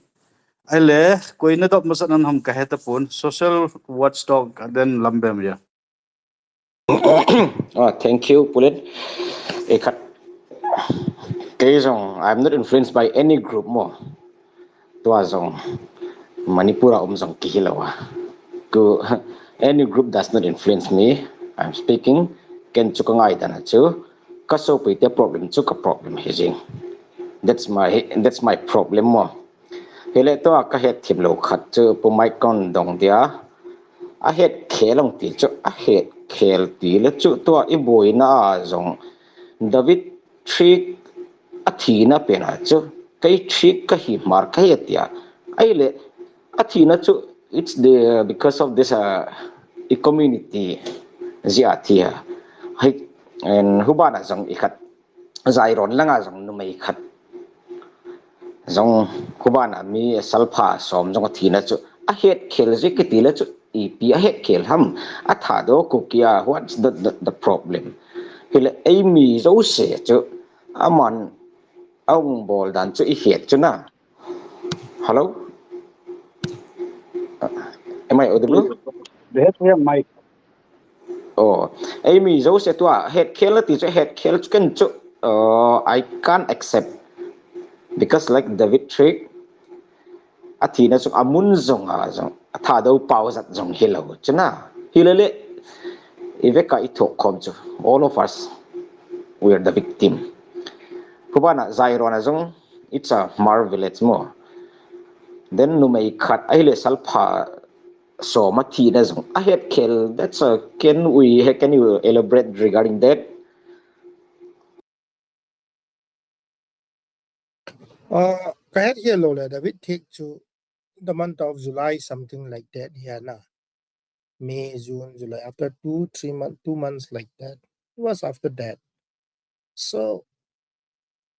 Ahile, koi na dop masa nan ham ka heta pon, social watchdog, and then lambem ya. Oh, thank you, Pulit. Ekhat. Kei jong, I'm not influenced by any group mo. Tua jong, Manipur a um jong kihi lo a. Ku, any group does not influence me. I'm speaking, ken chu ka ngai dan a chu. Ka sopi te problem chu ka problem hi jing. That's my, that's my problem mo. Hile tua ka het thim lo khat chu Pu Mike kon dong dia. A het khel ong ti chu, a het khel ti le chu tua i boina a jong David Trick a thina pen a chu, kei Trick ka hi mar ka he tia. Ahile, a thina chu, it's the, because of this, uh, i community jeh a thi a. Hei, and hubana jong i khat, Jairon langa jong numei khat. Jong hubana mi salpha som jong a thina chu, a het khel jeh kiti le chu, ipi a het khel ham, a Thadou Kuki a, what's the, the, the problem? Hile, ei mi jouse chu, aman, a ung bol dan chu i het chu na. Hello? Uh, am I audible? Behave to your mic. Oh, ei mi jouse tua, het khel na ti chu, het khel chu ken chu, Uh, I can't accept because, like, David Thik, athina jong amun jong a jong, athadou pao jat jong hilou. Chuna, hilele, iveka ithoh khom chu. All of us, we are the victim. Khubana, Zairona jong, it's a Hmar village mo. Then numei khat, ahile salpha, so mathina jong, ahet khel, that's a, can we, can you elaborate regarding that? Uh, kahet khel lou le, David Thik chu the month of July, something like that, here na. May, June, July, after two, three months, two months like that. It was after that. So,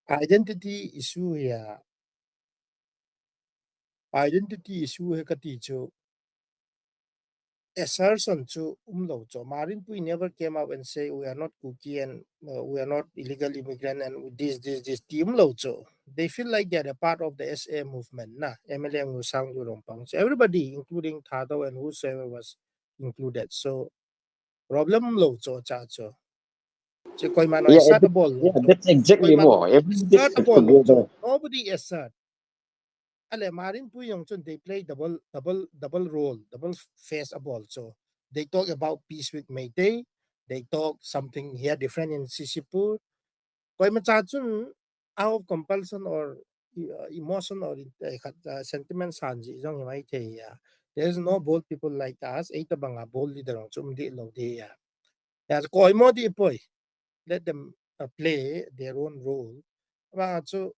identity issue here. Identity issue he kati chu. Assertion chu umlou chu. Marinpui never came out and say, "We are not Kuki and, uh, we are not illegal immigrant and this, this, this." Ti umlou chu. They feel like they are a part of the S A movement, na. M L A Ngusang Lurongpang. So everybody, including Thadou and whosoever was included. So problem lou chu cha chu. Chu koima no Yeah, assert that- bol lou Yeah, chu. that's exactly Koima more. Every Assert district bol lou chu. together. Nobody assert. Ale Marinpui jong chun they play double, double, double role, double face a bol chu. They talk about peace with Meitei. They talk something here different in C C Pur. Koima cha chun out of compulsion or, uh, emotion or, uh, khat, uh, sentiment san ji jong hi maithei ya. There is no bold people like us. Ei tabang a bold leader jong chu um di lou di ya. Ya koima di poi. Let them, uh, play their own role. Vang chu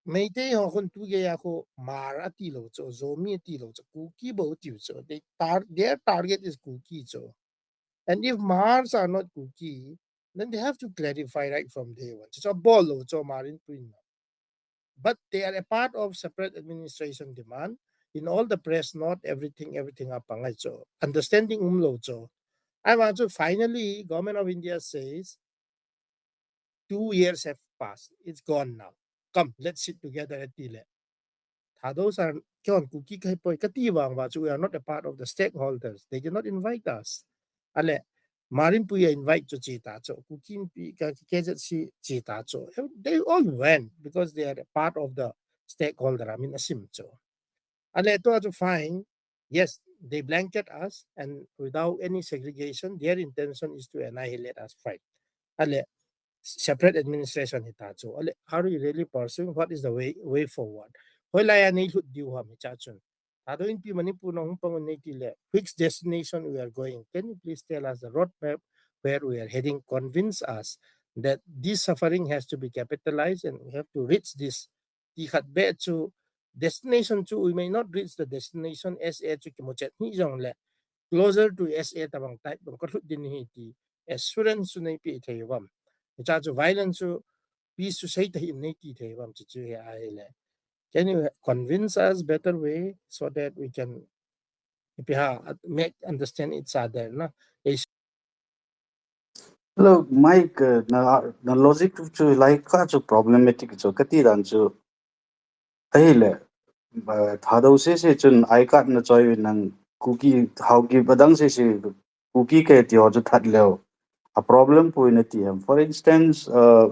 Meitei ho khun tu ge ya khu Hmar ati lou chu, Zomi ati lou chu, Kuki bou ati chu. They tar-, their target is Kuki chu. And if Hmars are not Kuki, then they have to clarify right from day one. Chu bol lou chu Marinpui no. But they are a part of separate administration demand. In all the press, not everything, everything a pangai chu. Understanding um lou chu. I want to finally, Government of India says, two years have passed. It's gone now. Come, let's sit together ati le. Thadou san, keiho Kuki kahi poi, kati vang uva chu, we are not a part of the stakeholders. They did not invite us. Ale, Marinpui a invite chu chi ta chu, Kuki Inpi ka K Z C chi ta chu. They all went because they are a part of the stakeholder, I mean, asim chu. Ale, tua chu fine. Yes, they blanket us, and without any segregation, their intention is to annihilate us, fine. Ale, separate administration hi ta chu. Ale, are we really pursuing? What is the way, way forward? Hoilai a nei lut diu ham hicha chun. Thadou Inpi Manipur na hung pang un nei ti le, which destination we are going? Can you please tell us the roadmap where we are heading? Convince us that this suffering has to be capitalized and we have to reach this. Ti khat beh chu, destination chu, we may not reach the destination, S A chu kimu chet hih jong le, closer to S A tabang type bang ka lut din hi ti assurance chu nei pe thei uvam. Hicha chu violence chu peace chu sei ta hi nei ti thei uvam chu chu hi a hi le. Can you convince us better way so that we can, ipi ham, make understand each other na? Ei Hello, Mike, uh, na, na logic chu lai kha chu problematic chu kati dan chu. Ahile, uh, Thadou sese chun I card na choi nang Kuki Haokip adang sese Kuki kati ho chu that leu. A problem poi nati ham. For instance, uh,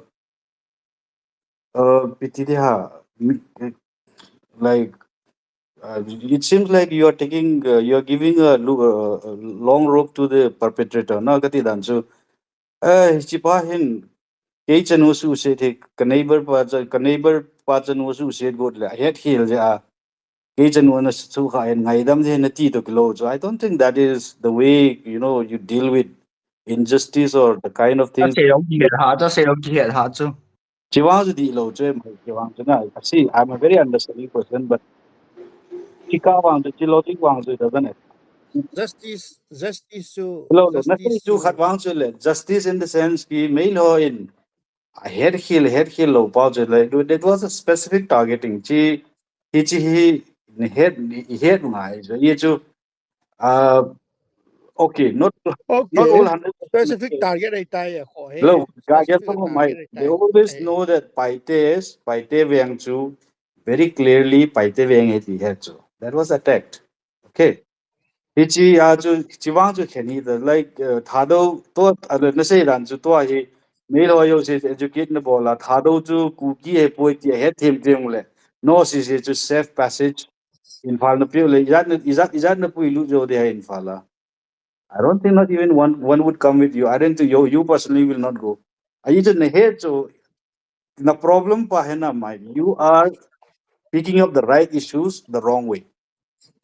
uh, ipi ti ding ham, mi, like, uh, it seems like you are taking, uh, you are giving a, lo- uh, a long rope to the perpetrator. Na kati dan chu, eh, hiche pa hin, kei chanu suhset hi, ka neighbor pa cha, ka neighbor pa chanu suhset got le, ahet khel jeh a, kei chanu na sukha hin ngaidam jeh nati toh kilou chu. I don't think that is the way, you know, you deal with injustice or the kind of things. Chasei jong kihet ha, chasei jong kihet ha chu. Chivang chu dihlou chu, Mike, chivang chu na. See, I'm a very understanding person, but chika vang chu, chi logic vang chu, doesn't it? Justice, justice chu, lo, lo, justice chu khat vang chu le, justice in the sense ki, mei lo in, ahet khel, het khel lou pau chu le, it was a specific targeting. Chi, hiche hi, ni het, ni het ngai chu, ye chu, uh, okay, not, okay. Not all hundred percent specific target ahi tai ya, kho he. Lo, specific target ahi tai. They always know that Paite, Paite veng chu, very clearly Paite veng ahi ti het chu. That was attacked. Okay. Hiche a chu, chivang chu khen hi the, like, uh, Thadou toh, uh, na sei dan chu tua hi, Meilhei ho jouse educate nabol a, Thadou chu Kuki ahipoi ti ahet them them le, no sese chu safe passage Imphal napeh le, ijat na, ijat, ijat napui lut jou ding ham Imphal a. I don't think not even one, one would come with you. I don't think you, you personally will not go. Ahi chu nahet chu, na problem pa hi namai. You are picking up the right issues the wrong way.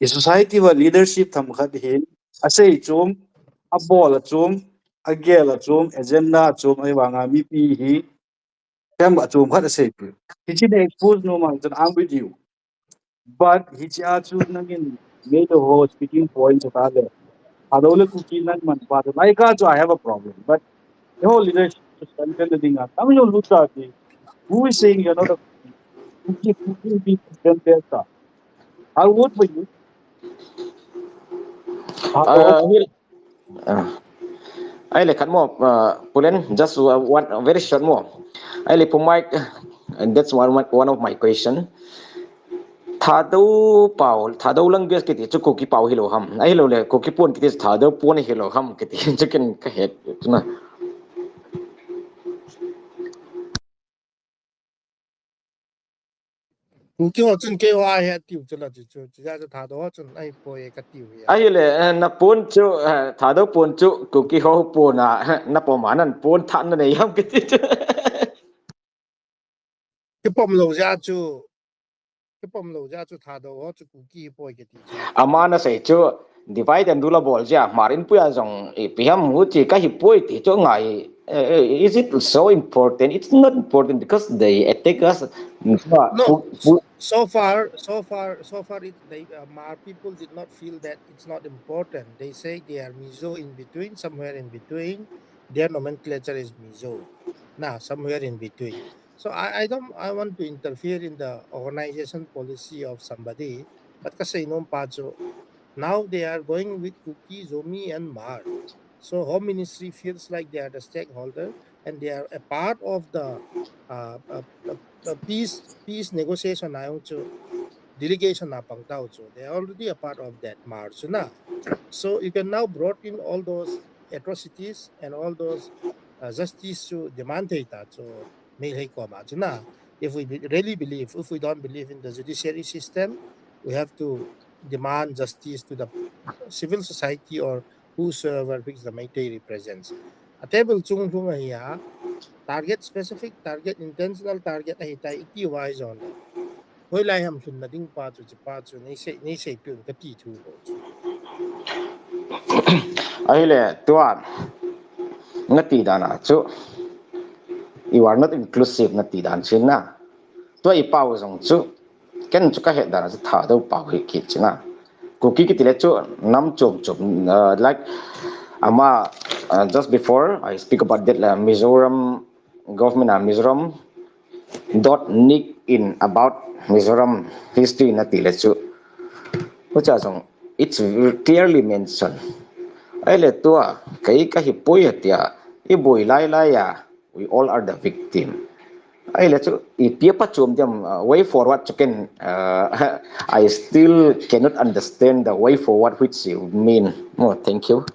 I society va leadership themkhat hin asei chom, abol achom, agel achom, agenda achom, ahivanga mipi hi themkhat achom khat asei pi. Hiche na expose nom a chun I'm with you. But hiche a chu nangin Meitei ho speaking point chu ta le, Thadou le Kuki nangman pa chu, like, chu I have a problem. But the whole leadership chu strengthen the thing. Tam jong lut ta ti. Who is saying you're not a Kuki? Kuki will be president there, sir. I'll vote for you. Uh, Thadou. Hil-, uh, ahile khat mo, uh, Pu Len, just, uh, one, very short mo. Ahile Pu Mike, and that's one, one, one of my question. Thadou pao, Thadou language kiti chu Kuki pao hilou ham? Ahilou le, Kuki pon kiti chu Thadou pon hilou ham kiti chu ken kahet chu na. Kuki ho chun keiho ahi atiu chu la chu, chu, chu, chu Thadou ho chun ahipoi katiu hi. Ahile, eh, na pon chu, eh, Thadou pon chu Kuki ho pon a, eh, na pom a nan pon tha nanei ham kiti chu. Kipom lou jeh chu, kipom lou jeh chu Thadou ho chu Kuki hipoi kiti chu. Ama nasei chu, divide and rule abol jeh a, Hmar Inpui a jong, ipi ham huchi kahipoi ti chu ngai, eh, eh, is it so important? It's not important because they attack us. No, Pu-, Pu- so far, so far, so far, it, they, uh, Hmar people did not feel that it's not important. They say they are Mizo in between, somewhere in between. Their nomenclature is Mizo. Now, somewhere in between. So I, I don't, I want to interfere in the organization policy of somebody, but kasei nom pa chu, now they are going with Kuki, Zomi and Hmar. So Home Ministry feels like they are the stakeholder and they are a part of the, uh, uh, uh, uh, peace, peace negotiation a jong chu delegation a pang tau chu. They are already a part of that Hmar chu na. So you can now brought in all those atrocities and all those, uh, justice chu demand thei ta chu Meitei koma chu na. If we be-, really believe, if we don't believe in the judiciary system, we have to demand justice to the civil society or whosoever which the Meitei represents. A table chung lhung ahi a, target, specific target, intentional target ahi tai iti uva jong le. Hoilai ham lhunna ding pa chu, chu pa chu, nei sei, nei sei piu kati thu bou chu. Ahile, tua, nati dan a chu, you are not inclusive nati dan chu na. Tua i pao jong chu, ken chu kahet dan a chu Thadou pao hi kiti chu na. Kuki kiti le chu nam chom chom, uh, like, ama, uh, just before I speak about that, uh, Mizoram government, uh, Mizoram dot nik in about Mizoram history nati le chu. Hucha jong, it's clearly mentioned. Ahile tua, kei kahipoi atia, i boi lai lai a, we all are the victim. Ahile chu, ipi a pachom ding ham, uh, way forward chu ken, uh, I still cannot understand the way forward which you mean. Oh, thank you.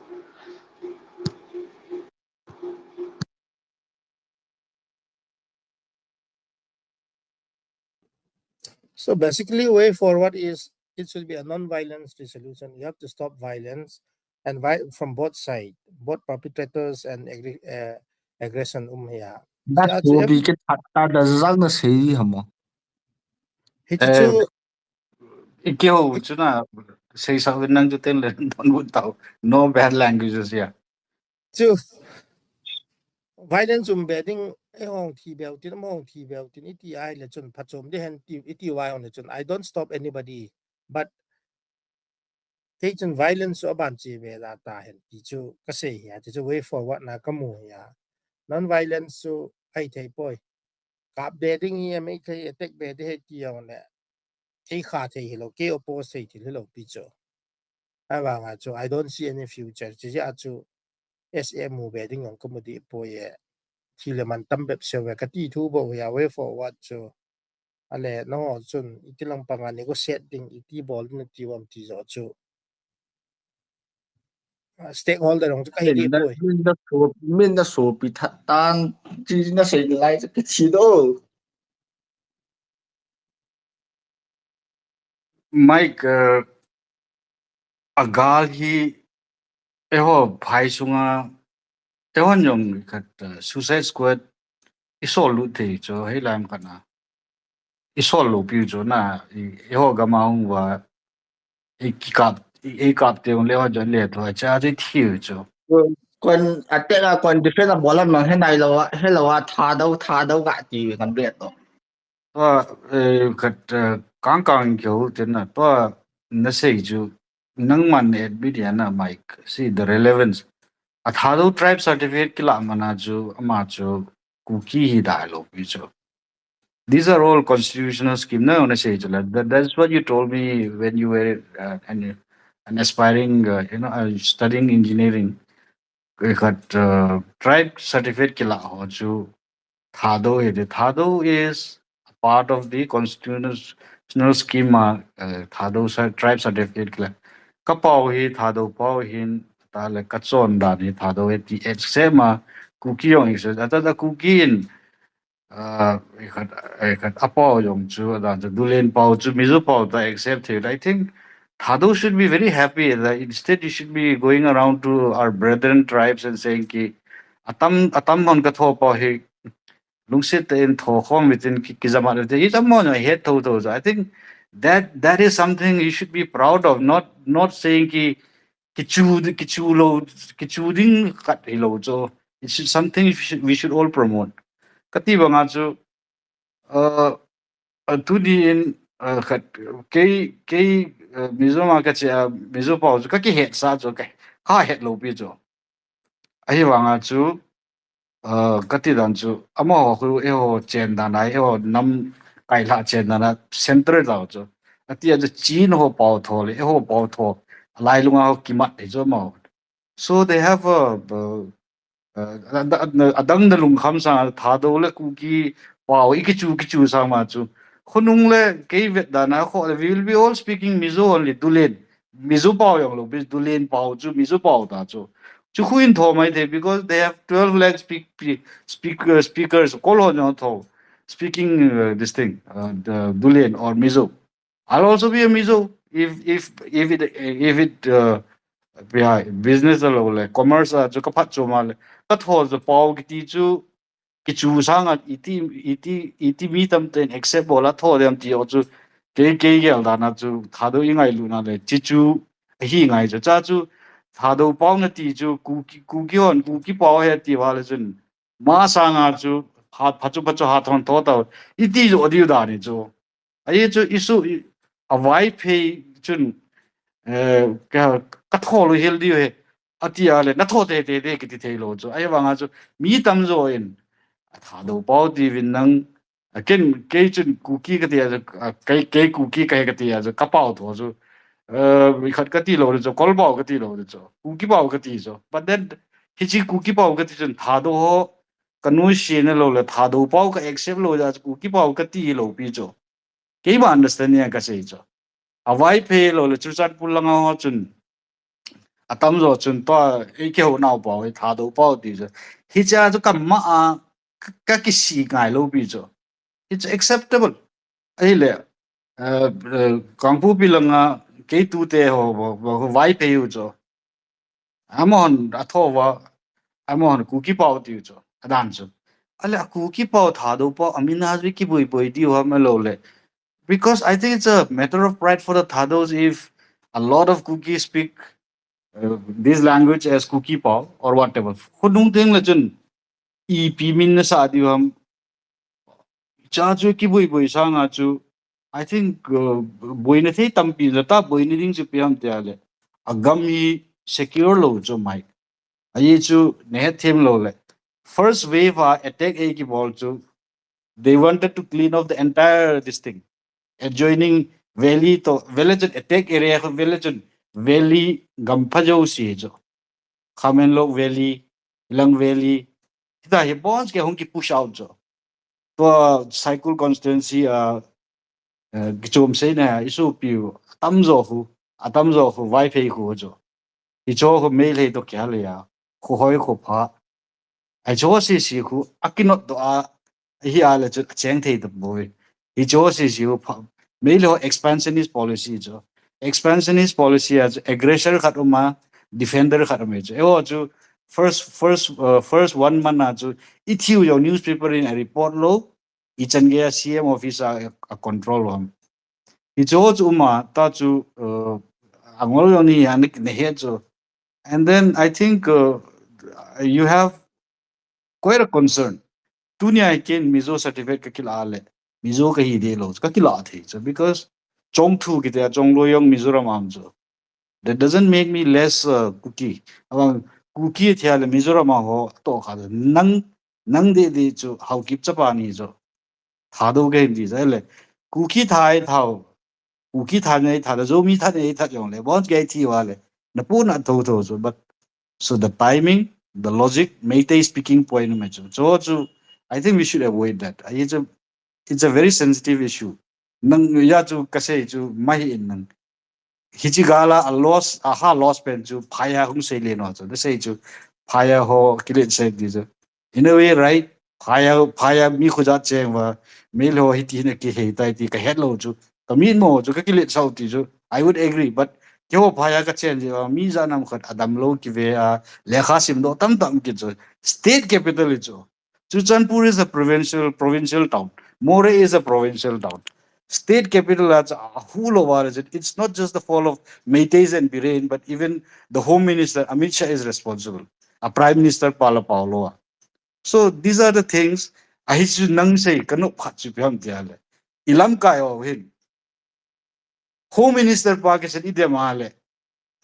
So basically, way forward is it should be a non-violence resolution. You have to stop violence and vi-, from both sides, both perpetrators and aggre-, uh, aggression um here. That will be get hot, that the zang na sei hamo. Hichu, eh, chu, i keu chu na, sei sa win nang chu ten le don bu tau. No bad languages here. Chu, violence um be ding, eihon thi beu tin, amahon thi beu tin, iti ahile chun, phachom ding hen ti, iti uva ahile chun, I don't stop anybody, but kei chun violence chu aban che ve la ta hen ti chu kasei hi a, ti chu way forward na kamu hi a. Non-violence chu ahithei poi. Kap be ding hi a, Meitei attack be ding hi ti jong le. Kei kha thei hilou, kei oppose thei thil hilou pi chu. Ahivanga chu, I don't see any future. Chu jeh a chu, S A mu be ding jong kamu dih poi e. Thil le man tam bep seh ve kati thu bou hi a, way forward chu. Ale, nangho chun, iti lang panga negotiate ding, iti bol ding nati uvam ti joh chu. stakeholder jong chu ka hi Min ding da poi. min da so min da so pi tha tan chi na sei lai chu ka chi do. Mike, uh, a gal hi eiho phai sunga eiho jong khat uh, Suicide Squad i sol lut thei chu hei lam khat na i sol lo piu chu na i eiho gam a hung va i ki kap i ei kap te hung le ho jon le tho cha te thiu chu. Kon attack a kon defense a bolam mang he nai lo a he lo a tha do tha do ga ti kan be to. Tua eh, khat eh, kang kang keu te na tua na sei chu nangman na admit ya na Mike, see the relevance. A Thadou tribe certificate kila mana chu ama chu Kuki hi dai lo pi chu. These are all constitutional scheme. No, na sei chu la. That, that's what you told me when you were uh, an, an aspiring, uh, you know, uh, studying engineering. Khat uh, tribe certificate kila ho chu Thadou hi de. Thadou is a part of the constitutional scheme ma uh, Thadou cer- tribe certificate kila. Ka pau hi Thadou pau hin ta le ka chon dan hi Thadou hi ti accept ma Kuki jong accept. Ata da Kuki in uh, khat, khat a pau jong chu dan chu Dulen pau chu Mizo pau ta accept thei. I think Thadou should be very happy that instead you should be going around to our brethren tribes and saying ki atam atam hon ka tho pau hi lungsit te in tho khom vitin ki ki jama te hi jam mo he tho tho. I think that that is something you should be proud of, not not saying ki ki chu ki chu lo ki chu ding khat hi lo cho. It's something we should, we should all promote. Kati banga chu uh, uh, tu di in uh, khat kei kei uh, Mizo ma ka che uh, Mizo pau chu ka ki het sa chu ka ka het lo pi chu. Ahi vanga chu uh, kati dan chu ama ho khu e ho chen dan ai ho nam kai la chen dan a center da chu. Ati a chu chin ho pau tho le e ho pau tho lai lunga ho kimat e chu ma ho. So they have a uh, uh, adang da lungkham sa Thadou le Kuki pau i kichu kichu sa ma chu khonung le kei vet dan a kho le we will be all speaking Mizo only Dulen Mizo pau jong lo bis Dulen pau chu Mizo pau ta chu chu khu in tho mai the because they have twelve lakh speak, speak, uh, speakers kol ho jong tho speaking uh, this thing uh, the Dulen or Mizo. I'll also be a Mizo if if if it if it uh, yeah, business lo le commerce a chu ka phat chu ma le ka tho chu pau kiti chu kichu sanga iti iti iti mi tam ten accept bola tho dem ti o chu kei kei gel dana chu Thadou i ngailu na le chi chu hi ngai chu cha chu Thadou pau na ti chu Kuki Kuki hon Kuki pau he ti wa le chun ma sanga chu ha phachu phachu ha thon tho ta iti jo diu da ni chu. Ahi chu isu a vai phei chun eh, ka ka tho lo hel diu he ati a le na tho te te te kiti thei lo chu ahi vanga chu mi tam jo in a Thadou pau ti vin nang a ken kei chun Kuki kati a chu kei kei Kuki ka he kati a chu ka pau tho chu eh khat kati lo chu kol pau kati lo chu Kuki pau kati chu but then hichi Kuki pau kati chun Thadou ho ka nu si na lo le Thadou pau ka accept lo ja chu Kuki pau kati lo pi chu. Kei ma understand ya ka sei chu. A vai phei lo le chu chan pul langa ho chun. A tam jo chun to ei ke ho nau pau ei Thadou pau ti chu. Hi cha chu kam ma a ka ki si ngai lo pi chu. It's acceptable. Ei le uh, uh, Kangpokpi langa kei tu te ho ho vai phei u chu. Amahon athova amahon Kuki pau tiu chu adan chu. Ale a Kuki pau Thadou pau amina zui kibui bui diu ham alo le. Because I think it's a matter of pride for the Thados if a lot of Kuki speak uh, this language as Kuki pau or whatever. Khonung teng le chun ipi min na sa diu ham. Cha chu kibui bui sanga chu I think uh, buina thei tampi la ta buina ding chu piam te ale. A gam hi secure lo chu mai. Ahi chu ne het them lo le. First wave a attack ei kibol chu they wanted to clean up the entire this thing. Adjoining valley to valley chun attack area kho valley chun valley gam pha jo si chu. Khamenlok Valley, Ilang Valley. Hita hi bonds ke hung ki push out jo. Tua Saikul constituency a uh, kichom sei na isu piu atam jo khu atam jo khu vai phei khu jo. Hicho khu Meitei to kya le ya. Khu hoi khu pha. Hicho sisi khu akinot to a hi a le chu acheng thei to boi. Hicho sisi khu pha. Meitei ho expansionist policy chu. Expansionist policy a chu aggressor khat um a, defender khat um e chu. Eiho chu first first uh, first one month a chu i thiu jong newspaper in a report lou, i chan gei a C M office a, a control lou ham. Hicho chu um a, ta chu uh, angol jong ni a ni ne he chu. And then I think uh, you have quite a concern. Tunia ken Mizo certificate ka kila le, Mizo ka hi de lou, ka kila thei chu, because Chongthu kiti a Chongloi jong Mizoram a um chu. That doesn't make me less uh, Kuki. Abang Kuki thia le Mizoram a ho to kha nang nang de de chu Haokip chapa ni chu. Thadou ka hin ti chu le. Kuki tha i thau. Kuki tha nei tha da Zomi tha nei tha jong le. Bon gei thi va le. Na pu na tho tho chu. But so the timing, the logic, Meitei speaking point me chu. So chu I think we should avoid that. I- It's a it's a very sensitive issue. Nang ya chu ka sei chu mahi in nang. Hichi gala a loss a ha loss pen chu phaya hung sei le no chu. Da sei chu phaya ho kilet sei di chu. In a way, right? Phaya phaya mi khu ja cheng va. Meitei ho hiti na ki hei tai ti ka het lou chu. Ka mi mo chu ka kilet sau ti chu. I would agree, but keiho phaya ka chen ji va mi ja nam khat adam lou ki ve a lekha sim do tam tam ki chu. State capital i chu. Churachandpur is a provincial provincial town. Moreh is a provincial town. State capital a chu a hu lou va le chu. It's not just the fall of Meiteis and Biren, but even the Home Minister Amit Shah is responsible. A Prime Minister pa la pau lou a. So these are the things a hi chu nang sei ka no phat chu pi ham tia le. I lamkai ho hin. Home Minister pa ke sen i dem a le.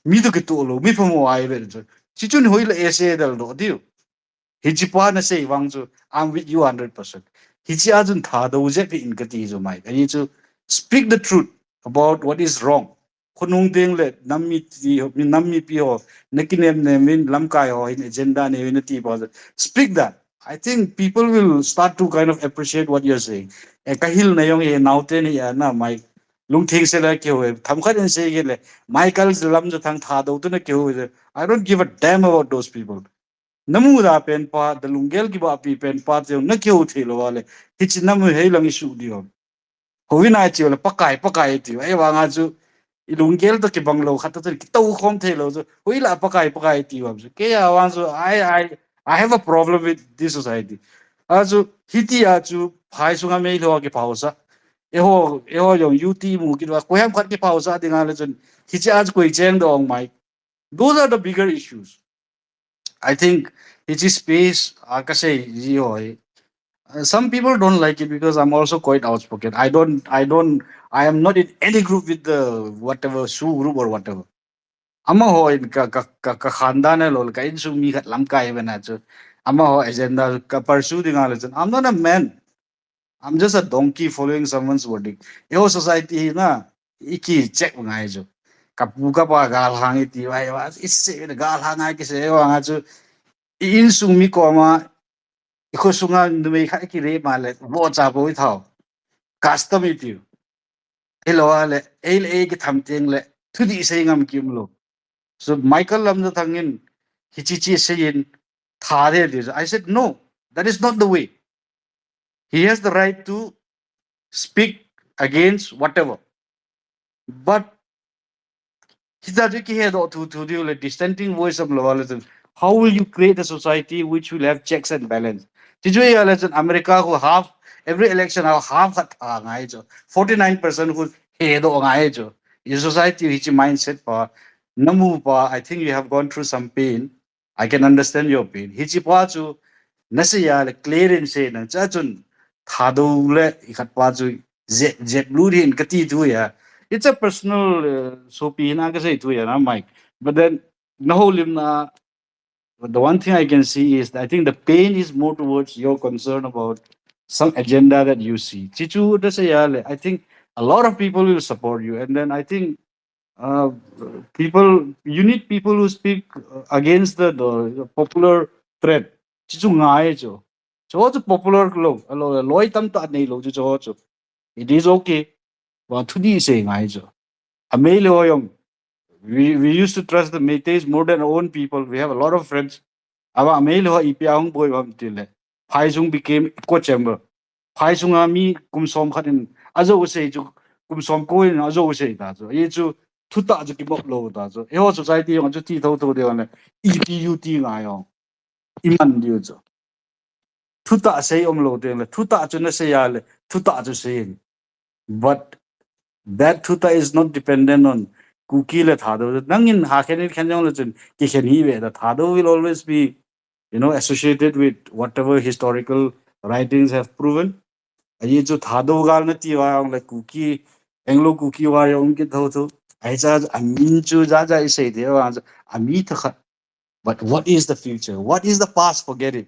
Mi to ke to lou, mi phamo ai ve chu. Chi chun hoi le essay dal do diu. Hichi pa na sei vang chu, I'm with you hundred percent. Hichi a chun Thadou jep hi in ka ti chu mai. Ani chu speak the truth about what is wrong. Khonung ding le nam mi ti ho, mi nam mipi ho, na kinem nem in lamkai ho in agenda ne in ti pa chu. Speak that. I think people will start to kind of appreciate what you're saying. E ka hil na jong e nau te ni ya na mai lungtheng se la keu e. Tham khat in sei ke le Michael lam chu thang Thadou tu na keu e. I don't give a damn about those people. Na mu da pen pa, da lunggel ki ba pi pen pa te na keu thei lou va le. Hichi na mu hei lang i su di ho. Ho vin ai chi le Pakai, Pakai ti. Ai vang a chu i lunggel to ki bang lou khat to ki to khom thei lou chu. Hoi la Pakai, Pakai ti va chu. Ke ya vang chu I I I have a problem with this society. A chu hiti a chu phai sunga Meitei ho ki phau sa. Eiho eiho jong U T mu ki va ko hem khat ki phau sa ding a le chun. Hichi a chu koi cheng dong mai. Those are the bigger issues. I think hichi space a ka sei ji ho hi. Uh, some people don't like it because I'm also quite outspoken. I don't, I don't, I am not in any group with the whatever Su group or whatever. Ama ho in ka, ka, ka, ka khandan a lou, ka insung mi khat lamkai ve na chu. Ama ho agenda ka pursue ding a le chun. I'm not a man. I'm just a donkey following someone's verdict. Eiho society hi na, i ki check ngai chu. Ka pu ka pa gal hang i ti vai va, i se ve gal hang ai ki se va nga chu. I insung mi koma, i kho sunga numei khat ki re ma le, vo cha bo i thau. Custom i tiu. Hello a le, ei le ei ki tham teng le, thu di sei ngam kim lou. So Michael Lamjathang in, hichi chi sei in, tha de di. I said, no, that is not the way. He has the right to speak against whatever. But hita chu ki he do thu thu diu le dissenting voice am lou le chun. How will you create a society which will have checks and balance? Chi chu ya le chun America khu half, every election half half khat tha ngai chu. Forty nine percent khu he do ngai chu. I society hichi mindset pa, na mu pa, I think you have gone through some pain. I can understand your pain. Hichi pa chu na sei ya le clear in sei nang cha chun Thadou le i khat pa chu jep jep lu din ka ti thu ya. It's a personal uh, sopi na ka sei thu ya na Mike. But then na ho lim na the one thing I can see is I think the pain is more towards your concern about some agenda that you see. Chi chu da sei ya le I think a lot of people will support you, and then I think uh, people, you need people who speak uh, against the, the popular threat. Chi chu ngai chu. Chu chu popular lou, lou, loi tam ta nei lou chu chu chu. It is okay. Wa thu di sei ngai chu. A Meitei ho jong We, we used to trust the Meiteis more than our own people. We have a lot of friends. Ava Meitei ho ipi a hung boi ham tile. Phaijung became echo chamber. Phaijung a mi kum som khat in ajo sei chu, kum som ko in ajo sei ta chu. Ye chu thutah chu kimop lou ta chu. Eiho society jong chu ti thotho ding le. Ipi U T ngai jong. Iman diu chu. Thutah sei um lou ding le. Thutah chu nasei a le. Thutah chu sei in. But that thutah is not dependent on Kuki le Thadou. Nangin Hakhen in khen jong le chun, kikhen hi ve ta. Thadou will always be, you know, associated with whatever historical writings have proven. Ahi chu Thadou gal nati uva jong le Kuki, Anglo Kuki war jong kithotho. Ahi cha amin chu ja ja isei ding uva chu ami thakhat. But what is the future? What is the past? Forget it.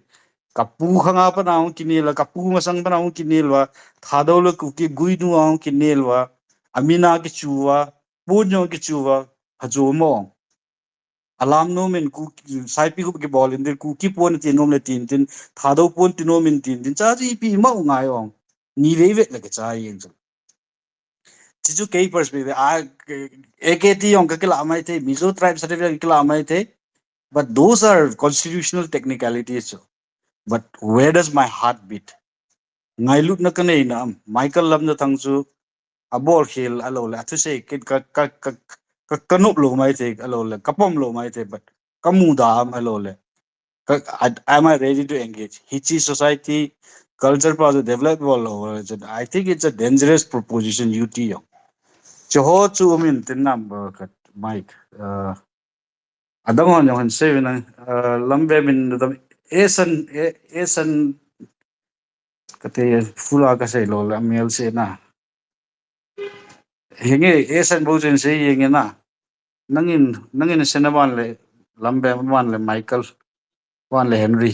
Kapu khang a pat a hung kinel uva, kapu masang pat a hung kinel uva, Thadou le Kuki guinu a hung kinel uva, amin a kichu uva, pon jong kichu uva, phajo mong. Alam nom in Kuki, Saipi Kuki bol in tin, Kuki pon ti nom le tin tin, Thadou pon ti nom in tin tin, cha chi pi mau ngai ong. Ni vei vet le ka cha yin chu. Chi chu kei perspective, a, A K T jong ka kila mai thei, Mizo tribe certificate ka kila mai thei. But those are constitutional technicalities chu. But where does my heart beat? Ngailutna ka nei na am, Michael Lamjathang chu abol khel a lou le, athusei kit ka, ka, ka, ka, ka nop lou mai thei a lou le, ka pom lou mai thei, but ka muda am a lou le. Ka, I, am I ready to engage? Hichi society, culture pa chu develop bol lou le chun, I think it's a dangerous proposition, U T jong. Chu ho chu um in tin number khat, Mike. Uh, adang hon jong han sei ve nang, uh, Lamvem in dam, Esan, E-, Esan, kate full a ka sei lou le, amel se na. Henge, Esan bou chen sei henge na. Nangin, nangin se na van le, Lamvem van le, Michael, van le, Henry.